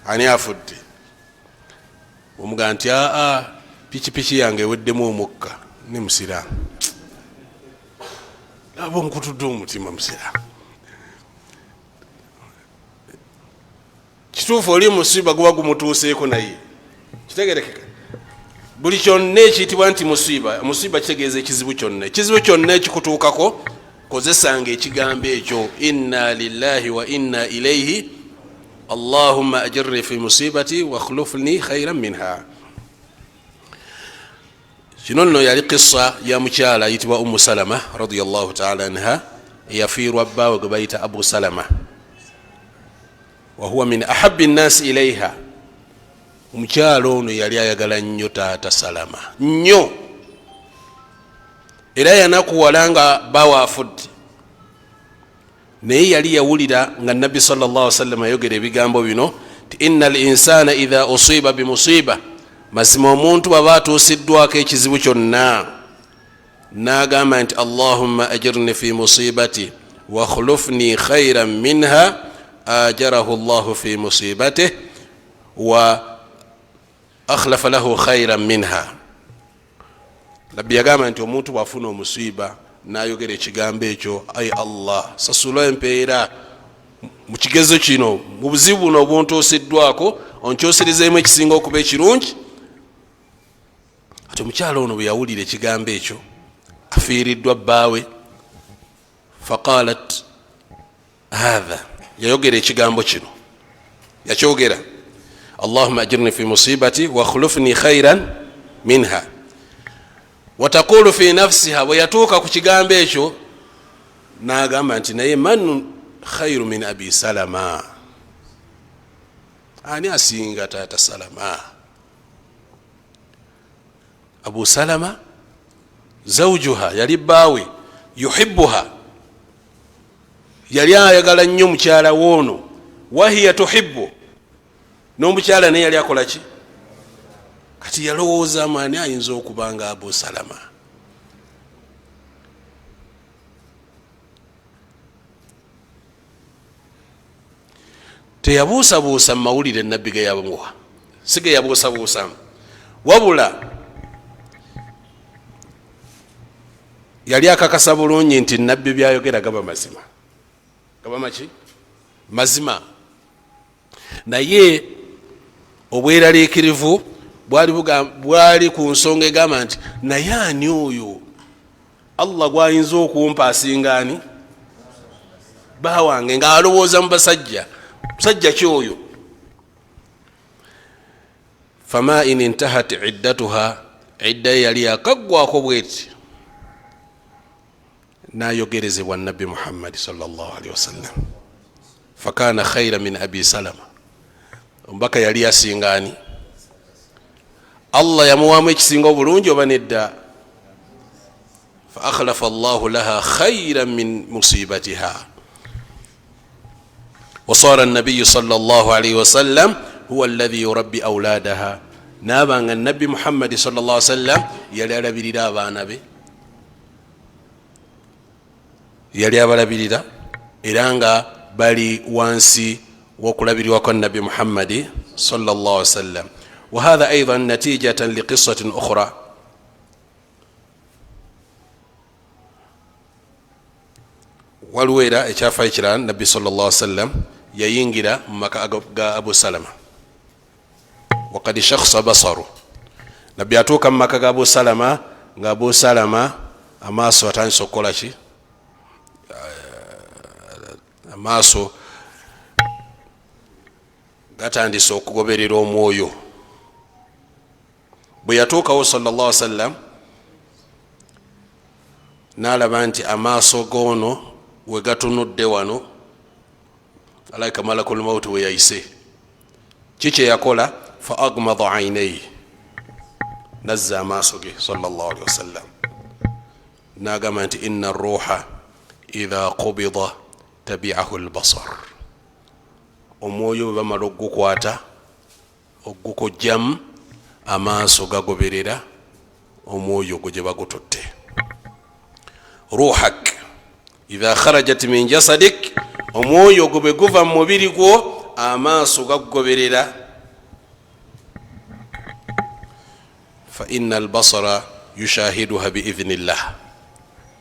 ani afudde? Omugamba nti aa, pikipiki yange eweddemu omukka, ne musiraamu aba onkutudde omutima. Musiraamu kituufu oli musiiba guba gumutuuseeko, naye kitegerekeka buli kyonna ekiyitibwa nti musiiba. Musiiba kitegeeza ekizibu kyonna, ekizibu kyonna ekikutuukako, kozesanga ekigambo ekyo inna lillahi wa inna ilaihi, allahumma ajirni fi musibati wakhlufni khairan minha. Kino nno yali kissa ya mukyala ayitibwa Ummu Salama radiallahu taala anha, eyafiirwa bbaawe gwe bayita Abu Salama, wahuwa min ahabi nnasi ilaiha. Omukyala ono yali ayagala nnyo taata Salama nnyo, era yanakuwala nga bbaawe afudde, naye yali yawulira nga Nabbi sal llah sallam ayogera ebigambo bino nti inna al insana idha usiba bimusiba, mazima omuntu bwaba atuusiddwako ekizibu kyonna n'agamba nti allahumma ajirni fi musibati wakhlufni khairan minha, ajarahu llahu fi musibatih wa akhlafa lahu khairan minha. Nabbi yagamba nti omuntu bwafuna omusiiba n'ayogera ekigambo ekyo, ai Allah, sasula empeera mu kigezo kino, mu buzibu buno obuntuusiddwako, onkyusirizeemu ekisinga okuba ekirungi. Ati omukyala ono bwe yawulira ekigambo ekyo, afiiriddwa bbaawe, faqalat hatha, yayogera ekigambo kino, yakyogera allahuma ajirni fi musibati wakhlufni khairan minha, wataqulu fi nafsiha. Bwe yatuuka ku kigambo ekyo n'agamba nti naye man khairu min abi Salama, ani asinga taata Salama? Abu Salama zaujuha, yali bbaawe, yuhibuha, yali ayagala nnyo mukyala woono, wahiya tuhibu, n'omukyala naye yali akola ki. Kati yalowoozaamu ani ayinza okuba nga Abu Salama. Teyabuusabuusa mu mawulire nabbi ge yamuwa, si ge yabuusabuusamu, wabula yali akakasa bulungi nti nabbi byayogera gaba mazima, gaba maki mazima. Naye obweraliikirivu bwali bwali ku nsonga egamba nti naye ani oyo Allah gwayinza okumpa asinga ani bawange, ng'alowooza mu basajja, musajja ki oyo? Fama in intahat iddatuha, idda ye yali yakaggwako bweti, nayogerezebwa Nabbi Muhammadi salllahalihi wasallam, fakana khaira min abi Salama. Omubaka yali asinga ani? Allah yamuwaamu ekisinga obulungi oba nedda? Fa akhlafa Allahu laha khairan min musibatiha. Wasara nabiyu sallallahu alaihi wasallam huwa alladhi yurabbi auladaha, naaba nga Nabbi Muhammadi sallallahu alaihi wasallam yali alabirira abaana be, yali abalabirira, era nga bali wansi w'okulabirirwa kwa Nabbi Muhammadi sallallahu alaihi wasallam. Wa hadha aidan natijatan liqisatin ukhra. Waliwo era ekyafaayo kirala, Nabbi sallallahu alaihi wasallam yayingira mu maka ga Abu Salama, wakad shakhsa basaru. Nabbi atuuka mu maka ga Abu Salama nga Abu Salama amaaso atandise okukola ki? Amaaso gatandise okugoberera omwoyo. Bwe yatuukawo sallallahu alaihi wasallam n'alaba nti amaaso g'ono we gatunudde wano alaika malakul mauti we yayise. Ki kye yakola? Fa agmada ainaihi, nazza amaaso ge sallallahu alaihi wasallam, n'agamba nti inna ruha idha qubida tabiahu albasar. Omwoyo bwe bamala okugukwata ogukojjamu, amaaso gagoberera omwoyo ogwo gye bagututte. Ruhak idha kharajat min jasadik, omwoyo ogwo bwe guva mu mubiri gwo amaaso gakugoberera. Fa inna albasara yushahiduha biidhnillah,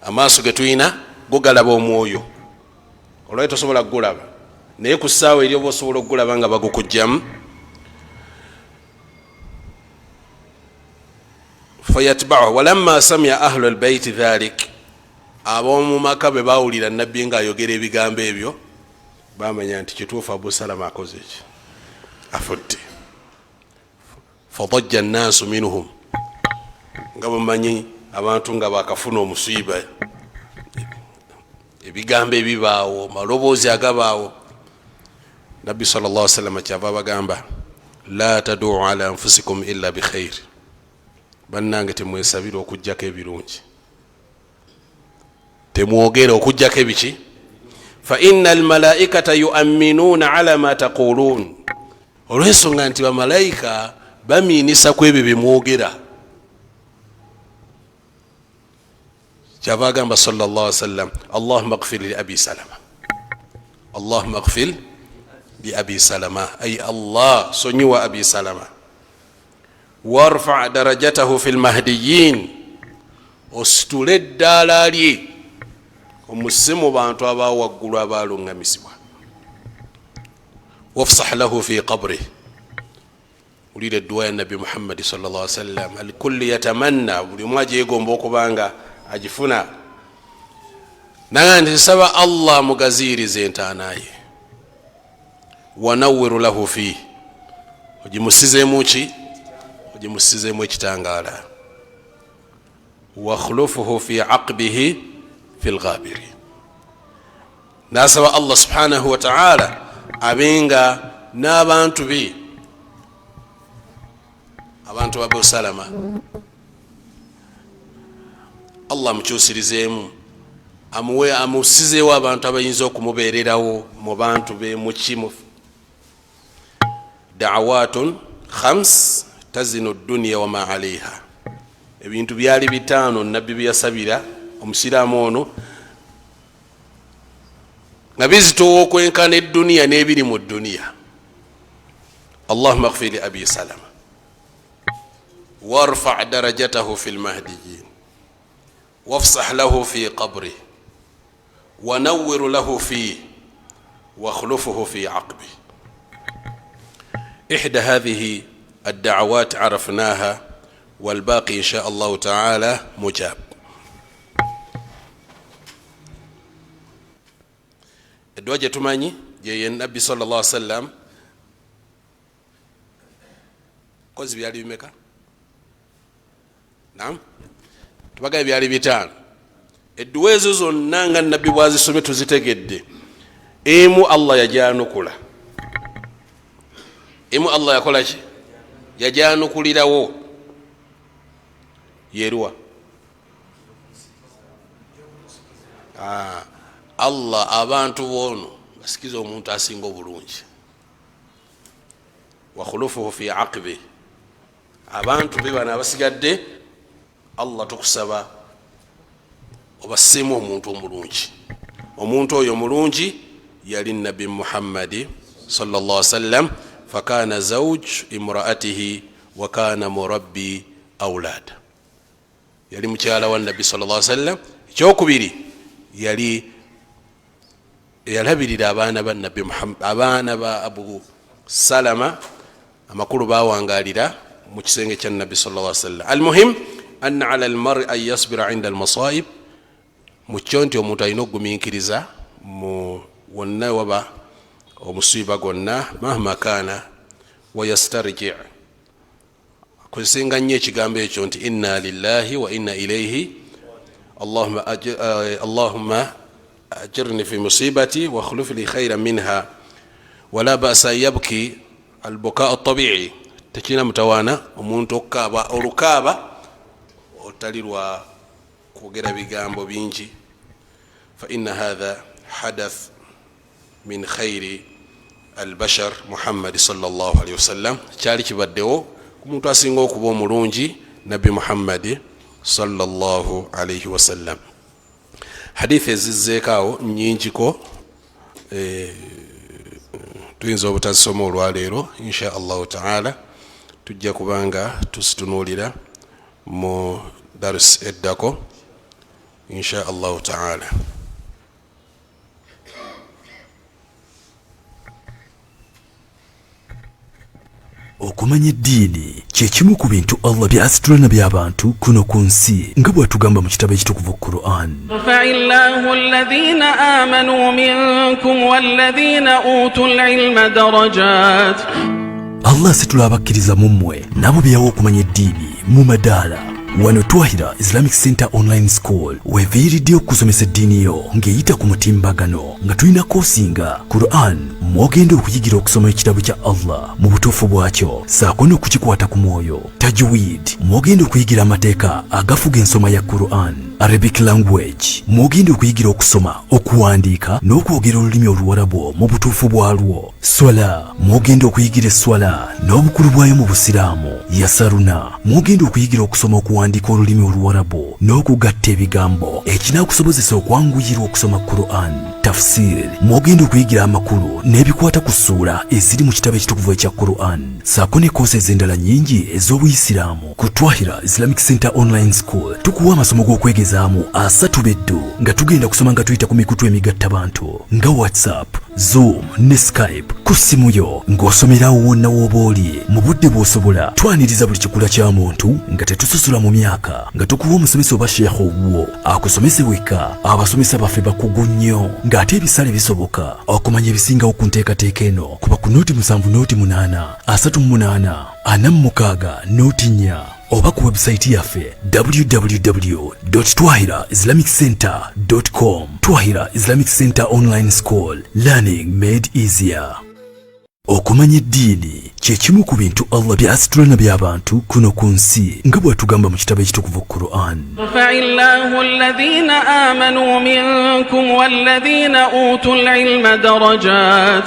amaaso ge tulina go galaba omwoyo, olwali tosobola kugulaba, naye ku ssaawa eri oba osobola okugulaba nga bagukugjamu. Fayatbauhu. Walamma samia ahlu lbaiti dhalik, ab'omu maka bwe bawulira Nabbi ng'ayogera ebigambo ebyo, bamanya nti kituufu Abu Salama akoze ki? Afudde. Fadajja nnaasu minhum, nga bamanyi abantu nga bakafuna omusiiba, ebigambo ebibaawo, maloboozi agabaawo. Nabbi sallallahu alaihi wasallam kyava bagamba la taduu ala anfusikum illa bikhair, bannange temwesabira okugjako ebirungi, temwogera okugjako ebiki. Fa inna almalaikata yuaminuuna ala ma taquluun, olw'ensonga nti bamalayika bamiinisa ku ebyo byemwogera. Kyava agamba sallallahu alaihi wasallam allahumma ighfir li abi salama, allahumma ighfir li abi salama, ay Allah sonyiwa abi salama, warfa darajatahu fi lmahdiyin, ositule eddaala lye omusse mu bantu abawaggulu abaluŋŋamizibwa, wafsah lahu fi qabrih. Wulira edduwa ya Nabbi Muhammadi sallallahu alaihi wasallam, alkulli yatamanna, buli omu agyegomba okuba nga agifuna. Naga nti nsaba Allah mugaziirize entaana ye, wanawiru lahu fiih, ogimusizeemu ki? Ogimusizeemu ekitangaala, wakhlufuhu fi aqbihi fi lghabiri. Nasaba Allah subhanahu wataala abenga n'abantu be, abantu ba Abu Salama, Allah amukyusirizeemu, amuwe, amusizeewo abantu abayinza okumubeererawo mu bantu be mukimu. Da'awatun khams tazinu dunya wama alaiha, ebintu byali bitaano Nabbi bye yasabira omusiraamu ono nga bizitowa okwenkana edduniya n'ebiri mu dduniya. Allahuma gfir li abi salama warfa darajatahu fi lmahdiyin wafsah lahu fi qabrih wanawir lahu fih wakhlufuhu fi aqbih. Ihda hadhihi adda'awat arafnaha walbaqi insha allahu taala mujab. Edduwa gye tumanyi yeye Nabbi sallallahu alaihi wasallam kozi byali bimeka? Nam tubagaye byali bitaano. Edduwa ezo zonna nga Nabbi bwazisomye tuzitegedde. Emu Allah yajanukula, emu Allah yakola ki? Yajanukulirawo. Yeruwa? Allah abantu boono basikiza omuntu asinga obulungi, wakhulufuhu fi aqibi, abantu be bano abasigadde Allah tukusaba obasseemu omuntu omulungi. Omuntu oyo omulungi yali Nabbi Muhammadi sallallahu sallam, fakana zawj imraatihi wa kana murabbi aulad, yali mukyala wa Nabbi sallallahu sallam. Ekyokubiri, yali yalabirira abaana ba Nabbi Muhammad, abaana ba Abu Salama, amakulu bawangalira mu kisenge kya Nabbi sallallahu sallam. Almuhim anna ala almari an yasbira inda almasaib, mukyo nti omuntu alina okugumiikiriza mu wonna waba omusiiba gwonna, mahma kaana, wayastarji, akozesenga nnyo ekigambo ekyo nti inna lillahi wa inna ilaihi, allahumma ajirni fi musibati wakhluf li khaira minha. Wala basa an yabki albuka atabii, tekirina mutawaana omuntu okukaaba olukaaba otali lwa kwogera bigambo bingi, fa inna hatha hadath min khairi albashar Muhammadi sallallahu alaihi wasallam, kyali kibaddewo ku muntu asinga okuba omulungi Nabbi Muhammadi sallallahu alaihi wasallam. Hadithi ezizzeeko awo nnyingiko, tuyinza obutazisoma olwaleero, insha Allahu taala tujja kubanga tuzitunuulira mu darus eddako insha Allahu taala. Okumanya eddiini kye kimu ku bintu Allah by'asitula nabyo abantu kuno ku nsi, nga bw'atugamba mu kitabo ekitukuvu Quran. Yarfa'illahu alladhina amanu minkum walladhina utul ilma darajat. Allah asitula abakkiriza mu mmwe n'abo be yawa okumanya eddiini mu madaala. Wano Twahira Islamic Center Online School weeviiriddeyo okukusomesa eddiini yo ng'eyita ku mutimbagano, nga tulina koosi nga Quran mw'ogenda okuyigira okusoma ekitabo kya Allah mu butuufu bwakyo ssaako n'okukikwata ku mwoyo, Tajweed mw'ogenda okuyigira amateeka agafuga ensoma ya Quran, Arabic language mw'ogenda okuyigira okusoma, okuwandiika n'okwogera olulimi Oluwarabu mu butuufu bwalwo, Swala mw'ogenda okuyigira esswala n'obukulu bwayo mu Busiraamu, Yasaruna mw'ogenda okuyigira okusoma, okuwandiika olulimi Oluwarabu n'okugatta ebigambo ekinaakusobozesa okwanguyirwa okusoma Quran, Tafsir mw'ogenda okuyigira amakulu n'ebikwata ku ssuula eziri mu kitabo ekitukuvu ekya Quran, ssaako ne koosi ez'endala nnyingi ez'Obuyisiraamu. Ku Twahira Islamic Center Online School tukuwa amasomo g'okwegezaamu asatu beddu, nga tugenda kusoma nga tuyita ku mikutu emigattabantu nga WhatsApp, Zoom ne Skype ku ssimu yo, ng'osomerawo wonna w'oba oli mu budde bw'osobola. Twaniriza buli kikula kya muntu nga tetusosola mu myaka, nga tukuwa omusomesa oba sheekh owuwo akusomese wekka. Abasomesa baffe bakugu nnyo ng'ate ebisale bisoboka. Okumanya ebisingawo ku nteekateeka eno, kuba ku 0 7 0 8 38 46 0 4 oba ku webusayiti yaffe www twahira islamic center com. Twahira Islamic Center Online School, learning made easier. Okumanya eddiini kye kimu ku bintu Allah by'asitula nabyo abantu kuno ku nsi, nga bw'atugamba mu kitabo ekitukuvu Quran. Yarfa'illahu alladhina amanu minkum walladhina utul ilma darajat.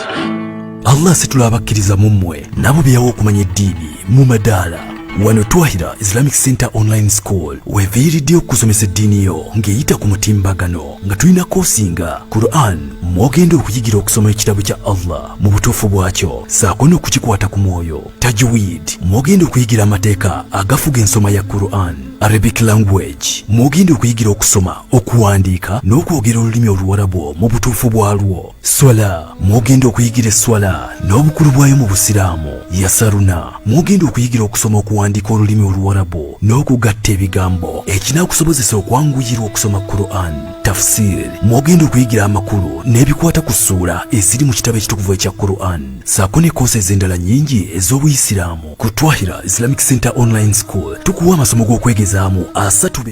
Allah asitula abakkiriza mu mmwe n'abo be yawa okumanya eddiini mu madaala. Wano Twahira Islamic Center Online School weeviiriddeyo okukusomesa eddiini yo ng'eyita ku mutimbagano, nga tulina koosi nga Quran mw'ogenda okuyigira okusoma ekitabo kya Allah mu butuufu bwakyo ssaako n'okukikwata ku mwoyo, Tajweed mw'ogenda okuyigira amateeka agafuga ensoma ya Quran, Arabic language mw'ogenda okuyigira okusoma, okuwandiika n'okwogera olulimi Oluwarabu mu butuufu bwalwo, Swala mw'ogenda okuyigira esswala n'obukulu bwayo mu Busiraamu, Yasaruna mw'ogenda okuyigira okusoma, okuwandiika olulimi Oluwarabu n'okugatta ebigambo ekinaakusobozesa okwanguyirwa okusoma Quran, Tafsir mw'ogenda okuyigira amakulu n'ebikwata ku ssuula eziri mu kitabo ekitukuvu ekya Quran, ssaako ne koosi ez'endala nnyingi ez'Obuyisiraamu. Ku Twahira Islamic Center Online School tukuwa amasomo g'okwegezaamu asatu.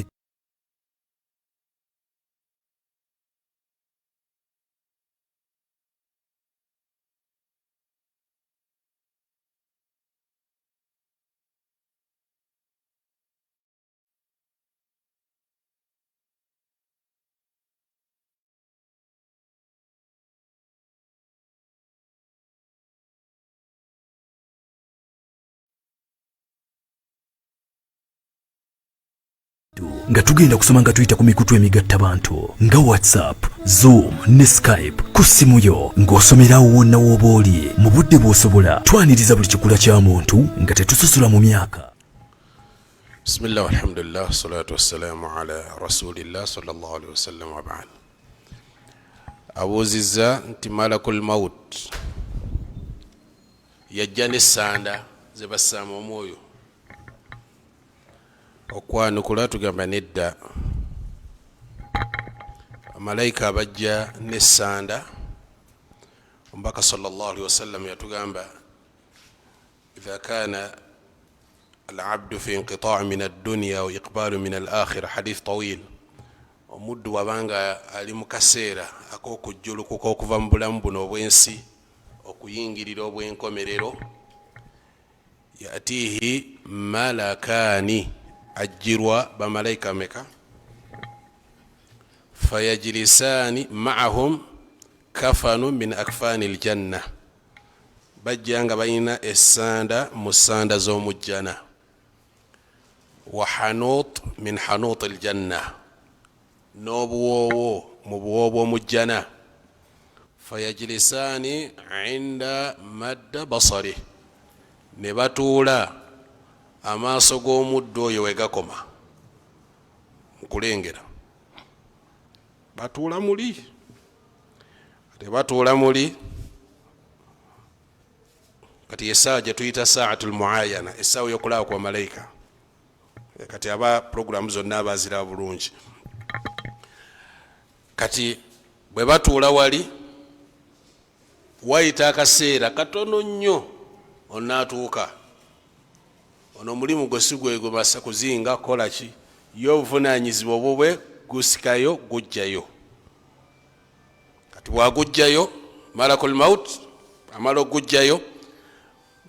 Nga tugenda kusoma nga tuyita ku mikutu emigattabantu nga WhatsApp, Zoom ne Skype ku ssimu yo ng'osomerawo wonna w'oba oli mu budde bw'osobola. Twaniriza buli kikula kya muntu nga tetusosola mu myaka. Bismillah walhamdulillah wassalatu wassalamu ala rasulillah sallallahu alaihi wasallam wa ba'd. Abuuzizza nti malakul maut yajja n'essanda ze bassaamu omwoyo. Okwanukula tugamba nedda, bamalayika abajja n'essanda, omubaka sallallahu alaihi wasallam yatugamba idha kana alabdu fi inqitaa min addunya wa iqbalu min alakhira, hadith tawil. Omuddu wabanga ali mu kaseera ak'okujjulukuka okuva mu bulamu buno obw'ensi okuyingirira obw'enkomerero, yatihi malakaani, ajjirwa bamalayika meka, fayajlisaani maahum kafanu min akfani ljanna, bajja nga balina essanda mu ssanda z'omujjana, wa hanut min hanut ljanna, n'obuwoowo mu buwoowo bw'omujjana, fayajlisaani inda madda basari, ne batuula amaaso g'omuddu oyo we gakoma mukulengera, batuula muli, tebatuula muli. Kati essaawa gye tuyita saatu lmuayana, essaawa y'okulaba kwa malayika, kati aba puroguramu zonna abaziraba bulungi. Kati bwe batuula wali, wayita akaseera katono nnyo onaatuuka ono omulimu gwe si gwe gwebasa kuzinga kukola ki, ye obuvunaanyizibwa obubwe gusikayo gujjayo. Kati bwagujjayo malakul maut amala okugujjayo,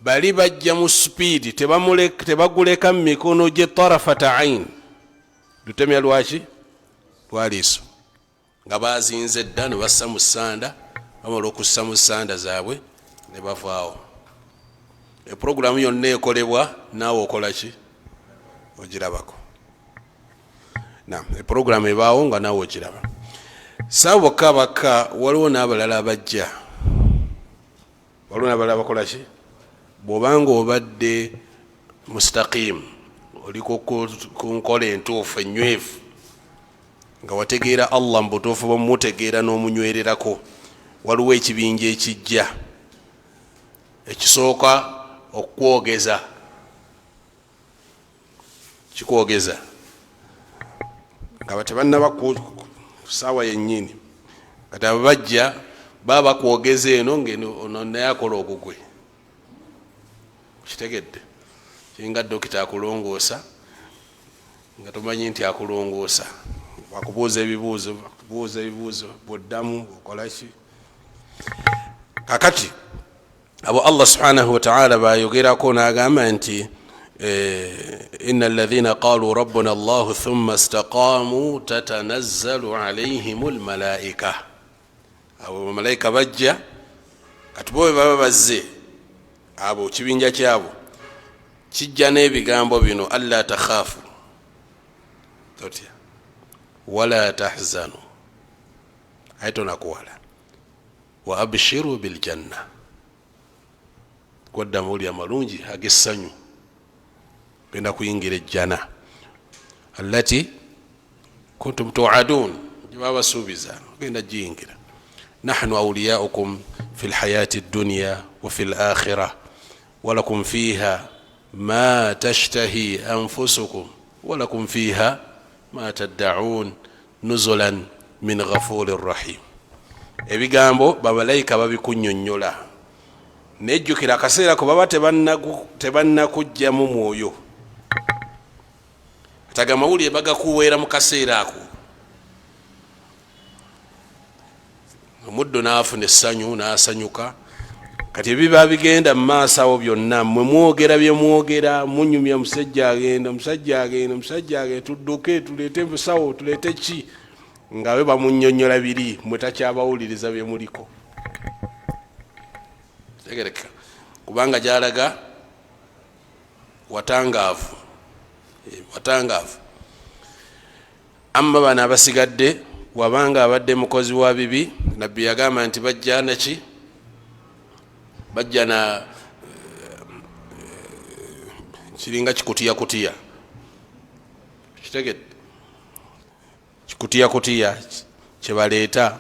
bali bajja mu supiidi, tebaguleka mu mikono gye tarafata ain, lutemya lwaki lwaliiso, nga bazinze dda ne bassa mu ssanda, bamala okussa mu ssanda zaabwe ne bavaawo. Epuroguramu yonna ekolebwa naawe okola ki, ogirabako. Nam epuroguramu ebaawo nga naawe ogiraba. Saabo bokka bakka, waliwo n'abalala abajja, waliwo n'abalala bakola ki. Bw'obanga obadde mustaqimu, oli ku nkola entuufu ennywevu, nga wategeera Allah mu butuufu bwomutegeera n'omunywererako, waliwo ekibinja ekijja ekisooka okukwogeza, kikwogeza nga tebannaba ku saawa yennyini. Kati abo bajja baba bakwogeza eno ngaono naye akola ogugwe, kitegedde kiringa dokita akulongoosa nga tomanyi nti akulongoosa, akubuuza ebibuuzo, akubuuza ebibuuzo, bwoddamu okolaki. Kakati abo Allah subhanahu wataala bayogerako n'agamba nti inna alladhina qalu rabbuna allahu thumma istaqamu tatanazzalu alaihim lmalaika. Abo bamalayika bajja, kati bo bwe baba bazze, abo kibinja kyabo kijja n'ebigambo bino, alla takhaafu, totya, wala tahzanu, aye tonakuwala, wa abshiru biljanna, kwadda amawulire amalungi ag'essanyu, genda kuyingira ejjana allati kuntum tuadun, gyebaba basuubiza genda giyingira. Nahnu auliyaukum fi lhayati ddunya wa fi lakhira walakum fiha ma tashtahi anfusukum walakum fiha ma taddaun nuzulan min ghafurin rahim. Ebigambo bamalayika babikunyonyola, nejjukira akaseera ko baba tebannakugjamu mwoyo, ataga amawulire bagakuweera mu kaseera ako. Omuddo n'afuna essanyu n'asanyuka. Kati ebiba bigenda mu maaso awo byonna mmwe mwogera bye mwogera, munyumya, musajja agenda, omusajja agenda, omusajja agenda, tudduke tuleete busawo, tuleete ki, nga be bamunnyonnyola biri, mmwe takyabawuliriza bye muliko. Tegereka, kubanga gyalaga watangaavu, watangaavu. Amma bano abasigadde, wabanga abadde mukozi wa bibi, Nabbi yagamba nti bajja naki, bajja na kiringa kikutiya kutiya, kitegedde, kikutiya kutiya kyebaleeta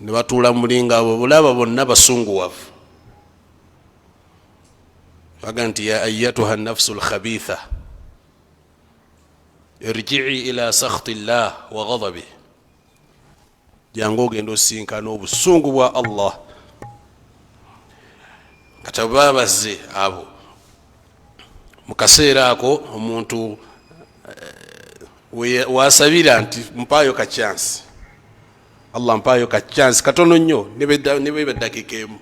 ne batuula mulinga abo bulaba bonna basunguwavu, baga nti ya ayatuha nafsu lkhabitha irjii ila sakhti llah wa ghadabih, jangu ogenda osinkana obusungu bwa Allah. Kati baba bazze abo mu kaseera ako omuntu wasabira nti mpaayo ka chance, Allah mpaayo ka chance katono nnyo, ne bweba eddakiika emu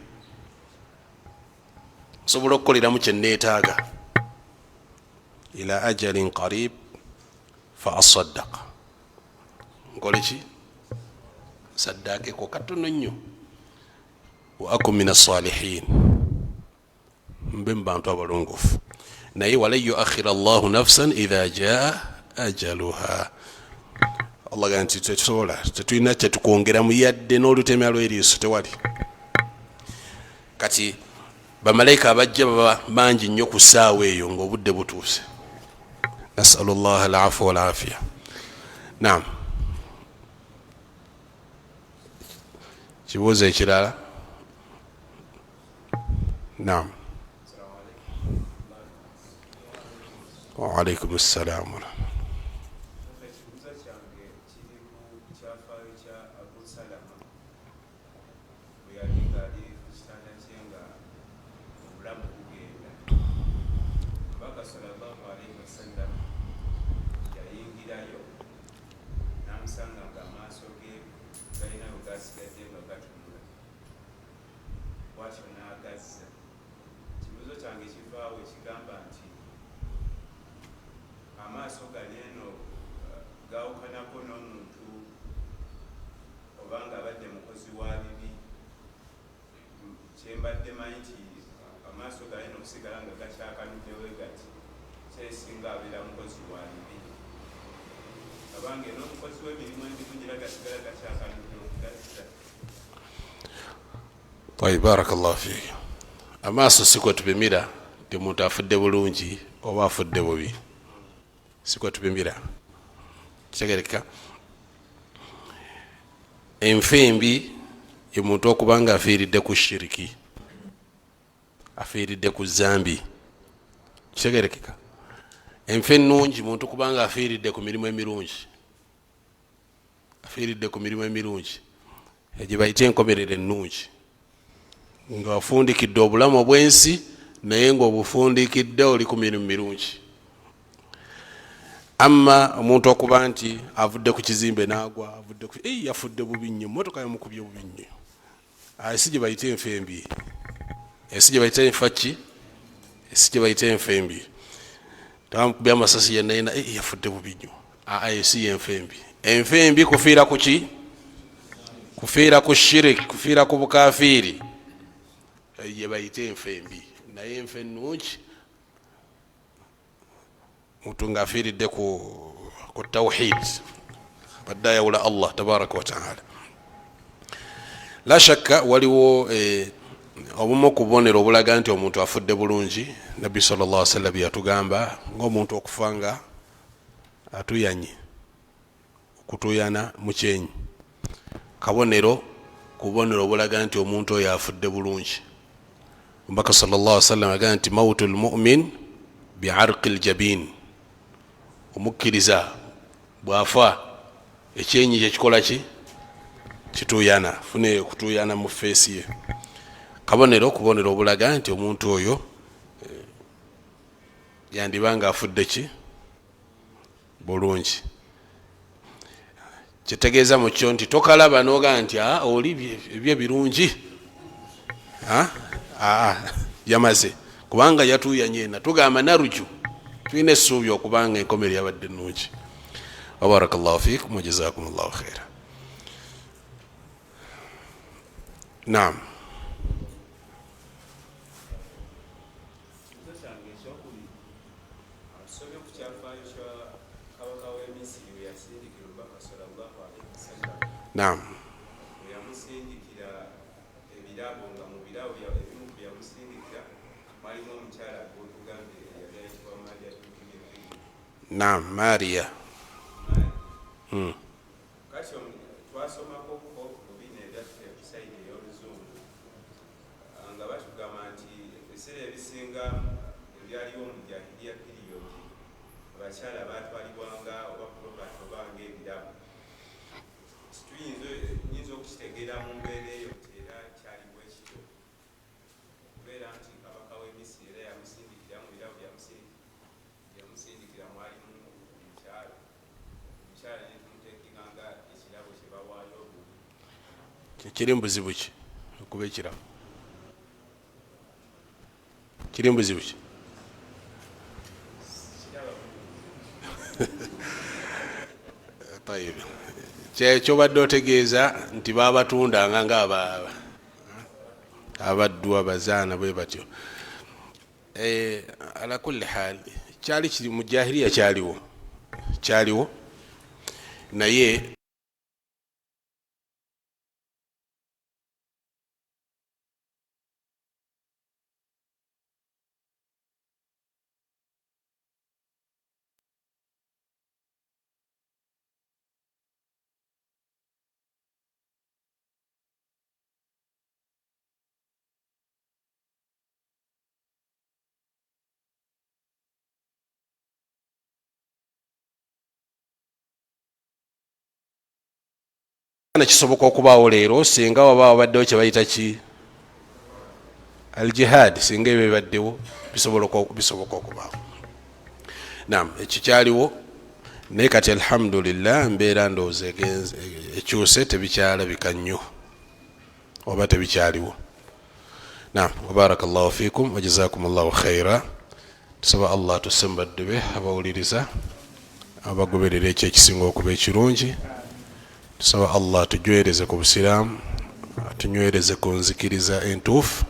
nsobola okukoleramu kye neetaaga, ila ajalin qarib fa asaddaqa, nkole ki, saddaakeko katono nnyo, wa akun min assalihin, mbe mu bantu abalongoofu. Naye walan yuakhira llahu nafsan idha jaa ajaluha, Allah ga nti tetusobola, tetulina kyetukwongeramu yadde n'olutemya lw'eriiso tewali. Kati bamalayika abajja baba bangi nnyo ku ssaawa eyo ng'obudde butuuse. Nasalu llaha alafu walafiya. Naam, kibuuzo ekirala. Naam, waalaikum ssalaamu. Ekibuuzo kyange kiri ku kyafaayo kya Abu Salama bwe yali ng'ali ku kitanda kye nga obulamu bugenda. Omubaka sallallahu alaihi wasallam yayingirayo n'amusanga ng'amaaso ge galina we gasigadde nga gatunula, bw'atyo n'agazza. Ekibuuzo kyange kivaawo ekigamba nti amaaso gano eno gaawukanako n'omuntu obanga abadde mukozi wa bibi. Kyembadde manyi nti amaaso gano eno okusigala nga gakyakanudde we gati kyesinga abeera mukozi wa bibi, abanga eno omukozi w'emirimu emirungi era gasigala gakyakanudde okugazza. Tayyib, barakallahu fiik. Amaaso si kwe tupimira nti omuntu afudde bulungi oba afudde bubi, si kwe tupimira. Kitegereka, enfa embi ye muntu okuba nga afiiridde ku shiriki, afiiridde ku zambi. Kitegerekeka, enfa ennungi muntu kubanga afiiridde ku mirimu emirungi, afiiridde ku mirimu emirungi egye bayita enkomerero ennungi, ng'afundikidde obulamu obw'ensi naye ng'obufundikidde oli ku mirimu mirungi. Amma omuntu okuba nti avudde ku kizimbe n'agwa, avudde ku yafudde bubi nnyo, mmotoka yamukubye bubi nnyo, ensi gye bayita enfa embi, ensi gye bayita enfa ki, ensi gye bayita enfa embi, tebamukubye amasasi yenna yenna, yafudde bubi nnyo, ensi y'enfa embi. Enfa embi kufiira ku ki? Kufiira ku shirik, kufiira ku bukafiiri, gye bayita enfa embi. Naye enfa ennungi muntu ng'afiiridde ku tawhid, abadde ayawula Allah tabaraka wataala. La shakka waliwo obumu ku bubonero obulaga nti omuntu afudde bulungi. Nabbi sallallahu alaihi wasallam yatugamba ng'omuntu okufa nga atuyanye, okutuyana mu kyenyi kabonero ku bubonero obulaga nti omuntu oyo afudde bulungi. Omubaka sallallahu alaihi wasallam agamba nti mautul mu'min bi'arqil jabin, omukkiriza bw'afa ekyenyi kye kikola ki, kituyana, fune okutuyana mu feesi ye, kabonero ku bubonero obulaga nti omuntu oyo yandiba nga afudde ki bulungi. Kitegeeza mu kyo nti tokalaba n'ogaa nti oli ebyo birungi, yamaze, kubanga yatuuyanye na tugamba naruju, tulina essuubi okubanga enkomerero yabadde nnungi. Wabarakallahu fiikum wa jazakumullahu khaira. Naam. Ekibuuzo kyange ekyokubiri, tusomye ku kyafaayo kya kabaka w'e Misiri we Naam. Yamusindikira ebirabo, nga mu birabo ebimu bye yamusindikira mwalimu omukyala gw'otugambye eyali ayitibwa Maria. Naam, Maria. Kati twasomako ko mu bino ebyaffe ku side ey'oluzungu, nga batugamba nti ebiseera ebisinga ebyaliwo mu jahiliya period, abakyala batwalibwanga oba property oba ng'ebirabo. Nyinza okukitegeera mu mbeera eyo nti era kyali bwe kityo, okubeera nti kabaka w'e Misiri era yamusindikira mu birabo yamusindikira mwalimu omukyala, omukyala ne tumuteekinga nga ekirabo kye bawaayo obubi. Kiri mu buzibu ki okuba ekirabo? Kiri mu buzibu ki? Tayib. Kyobadde otegeeza nti babatundanga nga abaddu, abazaana bwe batyo. Ala kulli hal, kyali kiri mu jahiliya, kyaliwo, kyaliwo, naye kisoboka okubaawo leero singa waba wabaddewo kye bayita ki aljihad. Singa ebyo bibaddewo, bisoboka okubaawo. Nam, ekyo kyaliwo, naye kati alhamdulillah mbeera ndowooza ekyuse, tebikyalabika nnyo oba tebikyaliwo. Nam, wabaraka llahu fikum wajazakum llahu khaira. Tusaba Allah tusse mu baddu be abawuliriza abagoberera ekyo ekisinga okuba ekirungi. Tusaba Allah tujwereze ku busiraamu, tunywereze ku nzikiriza entuufu.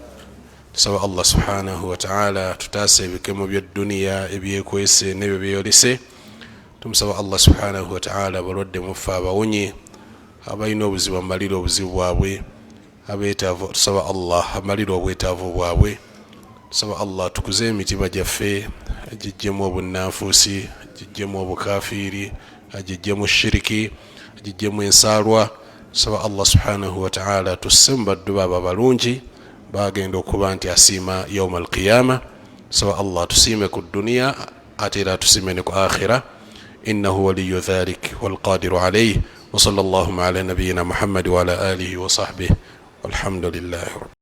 Tusaba Allah subhanahu wataala tutaase ebikemo by'edduniya ebyekwese n'ebyo byeyolese. Tumusaba Allah subhanahu wataala abalwadde muffe abawonye, abalina obuzibu amalire obuzibu bwabwe, abeetaavu tusaba Allah amalire obwetaavu bwabwe. Tusaba Allah tukuze emitima gyaffe, agijjemu obunnanfuusi, agijjemu obukafiiri, agijjemu shiriki, agijjemu ensaalwa. Tusaba Allah subhanahu wataala tusse mu baddu baabo abalungi bagenda okuba nti asiima yauma alqiyama. Tusaba Allah tusiime ku duniya ate era atusiime ne ku akhira. Innahu waliyu dhalik walqadiru alayh. Wasala llahuma ala nabiyina Muhammadi waala alihi wasahbih, walhamdulillahi.